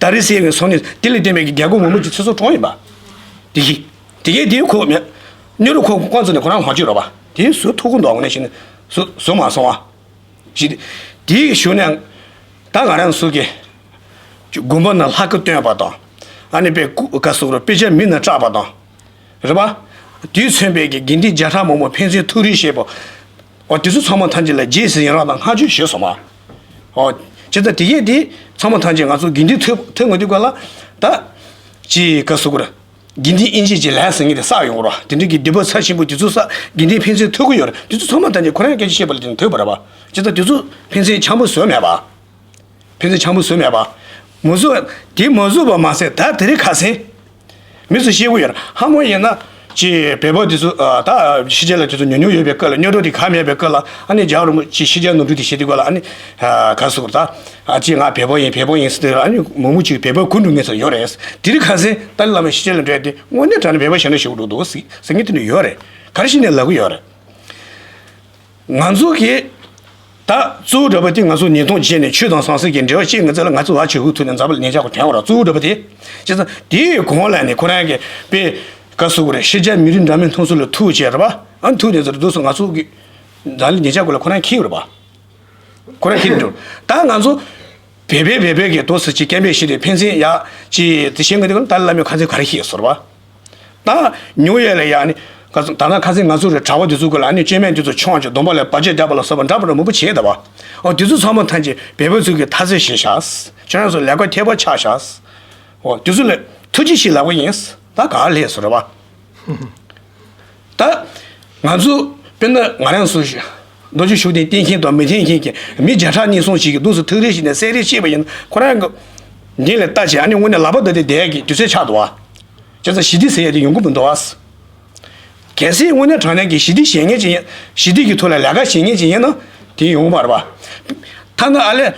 ད་རེས་སྲས་ཀྱི་སང་ཉིན་དེ་ལ་བརྟེན་པའི་རྒྱལ་ཁབ་མང་པོ་ཅིག་ཚེ་སྲོག་བཀྲོངས་ཡིན་པ། དེ་གི་དེ་གས་དེའི་ཁོ་མེད། སྙན་གྲགས་ཁོ་ཁོ་ཚོ་ནས་ཁོ་རང་ལྷག་ཅིག་རེད་བ། དེ་བཟོ་ཐུབ་ཀྱི་འདུག་ངས་བཤད་ན་བཟོ་བཟོ་མ་སོང་བ། ཞིག་དེའི་གཞུག་ནས་ད་ང་རང་ཚོ་གི་དགོན་པ་ནང་ལྷ་སྐུ་བཏོན་པ་དང་། ཨ་ནི་དཔེ་སྐུ་ག་སོགས་རུ་དཔེ་ཆ་མི་ནང་བཀྲག་པ་དང་། རེད་པ། དུས་མཚོན་པའི་གི་དགེ་འདུན་བརྒྱ་ཕྲག་མང་པོ་ཕན་ཚུན་ཐུགས་རེ་བྱེད་པ། འོ་དེ་ཚོ་ཚང་མ་ཐམས་ཅད་ལ་རྗེས་སུ་ཡི་རང་དང་བསྔགས་བརྗོད་ཞུས་སོང་བ། འོ། བྱས་ཙང་དེ་གས་དེ་ཚང་མ་ཐམས་ཅད་ང་ཚོ་དགེ་འདུན་ཐོས་ཐོས་དགོས་དུས་སྐབས་ལ། ད། ཅི་ག་སུ་གུར། དགེ་འདུན་དབྱེ་འབྱེད་ཀྱི་ལས་ཟེར་མཁན་དེ་བསགས་ཡོང་གི་རེད་བ། དེ་འདྲ་གི་སྡིག་པ་ཚབས་ཆེན་པོ་དེ་ཚོ་བསགས། དགེ་འདུན་ཕན་ཚུན་ཐུག་གི་ཡོད་རེད། དེ་ཚོ་ཚང་མ་ཐམས་ཅད་ཁོ་རང་སྐད་ཆ་བཤད་པ་ལ་དེ་ནི་ཐོས་པ་རེད་བ། བྱས་ཙང་དེ་ཚོ་ཕན་ཚུན་འཆམ་པོ་བཟོས་མེད་པ། ཕན་ཚུན་འཆམ་པོ་བཟོས་མེད་པ། མ་བཟོས། དེ་མ་བཟོས་པ་མ་ཟད་ད་དེ་རིང་ཁ་སང་། མི་ཚོ་བཤད་གི་ཡོད་རེད། ཧ་མོ་ཡིན་ན། ཅི་བལ་པོ་དེ་ཚོ་ཨ། ད་ཕྱི་རྒྱལ་ལ་དེ་ཚོ་ཉུང་ཉུང་ཡོད་པའི་སྐབས་ལ། སྙན་གྲགས་དེ་ག་མེད་པའི་སྐབས་ལ། ཨ་ནི་རྒྱལ་བ་རིན་པོ་ཆེ་ཕྱི་རྒྱལ་ནང་འཁྲུག་དེ་བྱེད་དུས་སྐབས་ལ། ཨ་ནི་ཨ། ག་སུ་གུར་ད། ཨ་ཅེ་ང་བལ་པོ་ཡིན། བལ་པོ་ཡིན་ཟེར་དུས། ཨ་ནི་མང་པོ་ཅིག་བལ་པོ་གོ་འགྲོ་མཁན་ཚོ་ཡོད་རེད། དེ་རིང་ཁ་སང་ཏཱ་ལའི་བླ་མ་ཕྱི་རྒྱལ་ལ་འགྲོ་ཡ་དེ་དངོས་གནས་དྲང་གནས་བལ་པོ་ཞེ་དྲག་ཞིག་འགྲོ་འདུག་ཟེར་ཟེར་མཁན་དེ་འདྲ་ཡོད་རེད། ག་རེ་བྱས་ནས་ལབ་གི་ཡོད་རེད། ང་ཚོ་གི་ད་གཙོ་བོ་འདྲ་པོ་དེ་ང་ཚོ་ཉིས་སྟོང་བརྒྱད་ནས་ཆོས་དང་ཟང་ཟིང་གི་འབྲེལ་བ་བཅད་ངེས་ཚད་ལ། ང་ཚོ་བ་ཆོས་ཁུལ་ཐུག་ནས་འཛམ་བུ་གླིང་ཉེ་ཆར་གོ་དྲན་བ་ར། གཙོ་བོ་འདྲ་པོ་དེ། བྱས་ཙང་དེའི་གོང་ལ་ནི་ཁོ་རང་གི་དཔེ་ག་སུ་གུ་རེད། ཕྱི་རྒྱལ་མི་རིགས་འདྲ་མིན་ཐམས་ཅད་ལ་ཐུག་བྱས་རེད་པ། ཨ་ཐུག་ནས་ཚུར་འདུག་སོང་། ང་ཚོ་གི་འཛམ་གླིང་ཉེ་ཆར་གོ་ལ་ཁོ་རང་འཁྱེར་ཡོད་རེད་པ། ཁོ་རང་ཁྱེར་འགྲོ། ད་ང་ཚོ་བལ་པོའི་བལ་པོའི་གི་དོ་སི་ཅི་སྐད་འབོད་ཞིག་རེད། ཕན་ཚུན་ཡ་ཅི་དེ་བྱེད་ངེས་དེ་ག་ལ་ཏཱ་ལའི་བླ་མས་ཁ་སང་ག་རེ་བཤད་སོང་རེད་པ། ད་ཉུང་ཡས་ལ་ཡ་ནི། ཁ་སང་ད་ལྟ་ཁ་སང་ང་ཚོ་རེ་གྲྭ་པ་དེ་ཚོ་གི་ལ་ནི་བཅོས་མིན་དེ་ཚོ་མཆོང་བྱས། སྡོམ་པ་ལ་བར་ཆད་བརྒྱབ་པ་ལ་སོགས་པ་འདྲ་པོ་འདྲ་མང་པོ་བྱས་ད་བ། འོ་དེ་ཚོ་ཚང་མ་ཐམས་ཅད་བལ་པོ་ཚོ་གི་མཐའ་ཚད་བྱས་ཤག་ཁྱོད་རང་ཚོ་ལས་ཀ་ཐེབས་པ་ཆགས་ཤག་འོ་དེ་ཚོ་ལ་ཐུགས་རྗེ་ཆེ་ལབ་གི་ཡིན། ད་ག་ལས་སོ་རེད་བ། ད་ང་ཚོ་དཔེར་ན་ང་རང་ཚོ་རྡོ་རྗེ་ཤུགས་ལྡན་བསྟེན་མཁན་དང་མི་བསྟེན་མཁན་གྱི་མི་བརྒྱ་ཕྲག་གཉིས་གསུམ་ཞིག་གིས་འདུག་སེ་ཐུགས་རེ་བཞེས་ནས་གསོལ་རས་བྱས་པ་ཡིན་ན། ཁོ་རང་གི་འདི་ལ་ལྟ་བྱས། ཨ་ནི་དངོས་གནས་ལག་པ་བརྡབས་ཏེ་བསྡད་ཀྱི་དུས་ཚོད་ཆགས་འདུག་བ། བྱས་ཙང་ཞི་བདེ་ཟེར་ཡ་དེ་ཡོང་གི་མི་འདུག་བ། གལ་སྲིད་དངོས་གནས་དྲང་གནས་ཀྱི་ཞི་བདེ་བྱེད་མཁན་ཅིག་ཡིན། ཞི་བདེ་གི་ཐོག་ལ་ལས་ཀ་བྱེད་མཁན་ཅིག་ཡིན་ན་དེ་ཡོང་བར་བ། ཐ་ན་ཨ་ལས།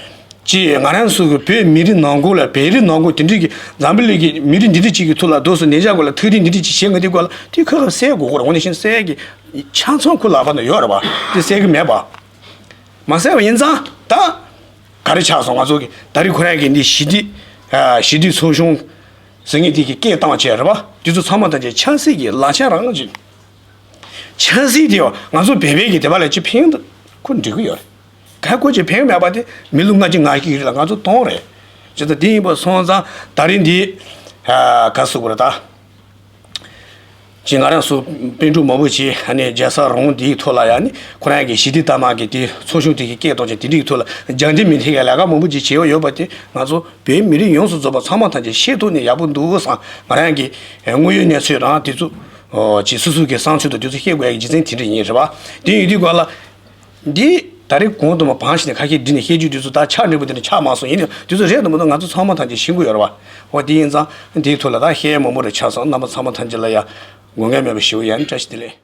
ཅེས་ང་རང་ཚོ་གི་བོད་མི་རིགས་ནང་ཁུལ་ལ། བལ་རིགས་ནང་ཁུལ་དེ་འདྲའི་གི་འཛམ་བུ་གླིང་གི་མི་རིགས་འདི་འདྲ་ཅིག་གི་ཐོག་ལ་འདུག་སེ་ཉེ་ཆར་གོ་ལ་ཐུགས་རེ་འདི་འདྲ་ཅིག་བྱེད་ངེས་དེ་གོ་ལ་དེ་ཁོ་ག་སེལ་དགོས་ཀྱི་རེད། འོ་ན་ཤིན་སེལ་གྱི་ཆ་ཚང་ཁོ་ལག་པ་ན་ཡོད་རེད་བ། དེ་སེལ་གྱི་མེད་པ། མ་སེལ་བ་ཡིན་ཙང་ད་ག་རེ་ཆགས་སོང་། ང་ཚོ་གི་ད་རེས་ཁོ་རང་གི་འདི་ཞི་བདེ་ཨ་ཞི་བདེ་ཚོགས་ཆུང་ཟེར་མཁན་དེ་གི་སྐད་བཏང་བྱས་རེད་བ། དེ་ཚོ་ཚང་མ་ཐམས་ཅད་ཆབ་སྲིད་ཀྱི་ལག་ཆ་རང་ཅིག་ཆབ་སྲིད་དེ་ང་ཚོ་བོད་པའི་གི་དེ་བ་ལ་ཅི་ཕན་ཁོ་འགྲིག་གི་ཡོད་རེད། ག་ཁོ་ཅི་ཕན་མེད་པ་དེ་མི་ལོ་ལྔ་བཅུ་ང་བཞི་རིང་ལ་ང་ཚོ་གཏོང་རེད། ཅི་ད་དེ་ཡིན་པ་སོང་ཙང་ད་རིང་འདི་ཨ་ག་སུ་གུ་རེད་ད། ཅི་ང་རང་ཚོ་པཎ་གྲུབ་མང་པོ་ཅིག་ཨ་ནི་རྒྱལ་ས་རོང་འདིའི་ཐོག་ལ་ཡ་ནི་ཁོ་རང་གི་ཞི་བདེ་ལྟ་མ་གི་དེ་ཚོགས་ཆུང་དེ་གི་སྐད་གཏོང་ཅིག་དེ་འདྲའི་ཐོག་ལ་རྒྱང་འདི་མི་འཐེན་གི་ལས་ཀ་མང་པོ་ཅིག་བྱེད་ཡོད་ཡོད་པ་དེ་ང་ཚོ་བོད་མི་རིགས་ཡོངས་སུ་རྫོགས་པ་ཚང་མ་ཐམས་ཅད་ཤེས་ཐུབ་ནས་ཡག་པོ་འདུག་བསམ། ང་རང་གི་དངོས་ཡོད་གནས་ཚུལ་རང་དེ་ཚོ་ཅི་སོ་སོ་གི་བསམ་ཚུལ་དང་དེ་ཚོ་བཤད་དགོས་ཡ་གི་རྒྱུ་མཚན་དེ་འདྲ་ཡིན་རེད་བ། དེ་ཡིན་དུས་ག་ལ། འདི་ད་རེས་གོང་དུ་མ་བང་ཞིག་ནས་ཁ་ཤས་བསྒྲིགས་ནས་བཤད་རྒྱུ་དེ་ཚོ་ད་ཆགས་འགྲིག་པོ་དེ་འདྲ་ཆགས་མ་སོང་། ཡིན་ནའང་དེ་ཚོ་རེད་དང་མ་རེད་ང་ཚོ་ཚང་མ་ཐམས་ཅད་ཤེས་ཀྱི་ཡོད་རེད་བ། འོ་དེ་ཡིན་ཙང་འདིའི་ཐོག་ལ་ད་བཤད་ཡ་མང་པོ་རེ་ཆགས་སོང་། རྣམ་པ་ཚང་མ་ཐམས་ཅད་ལ་ཡ་དགོངས་འགལ་མེད་པ་ཞུ་ཡ་ཡིན། བཀྲ་ཤིས་བདེ་ལེགས།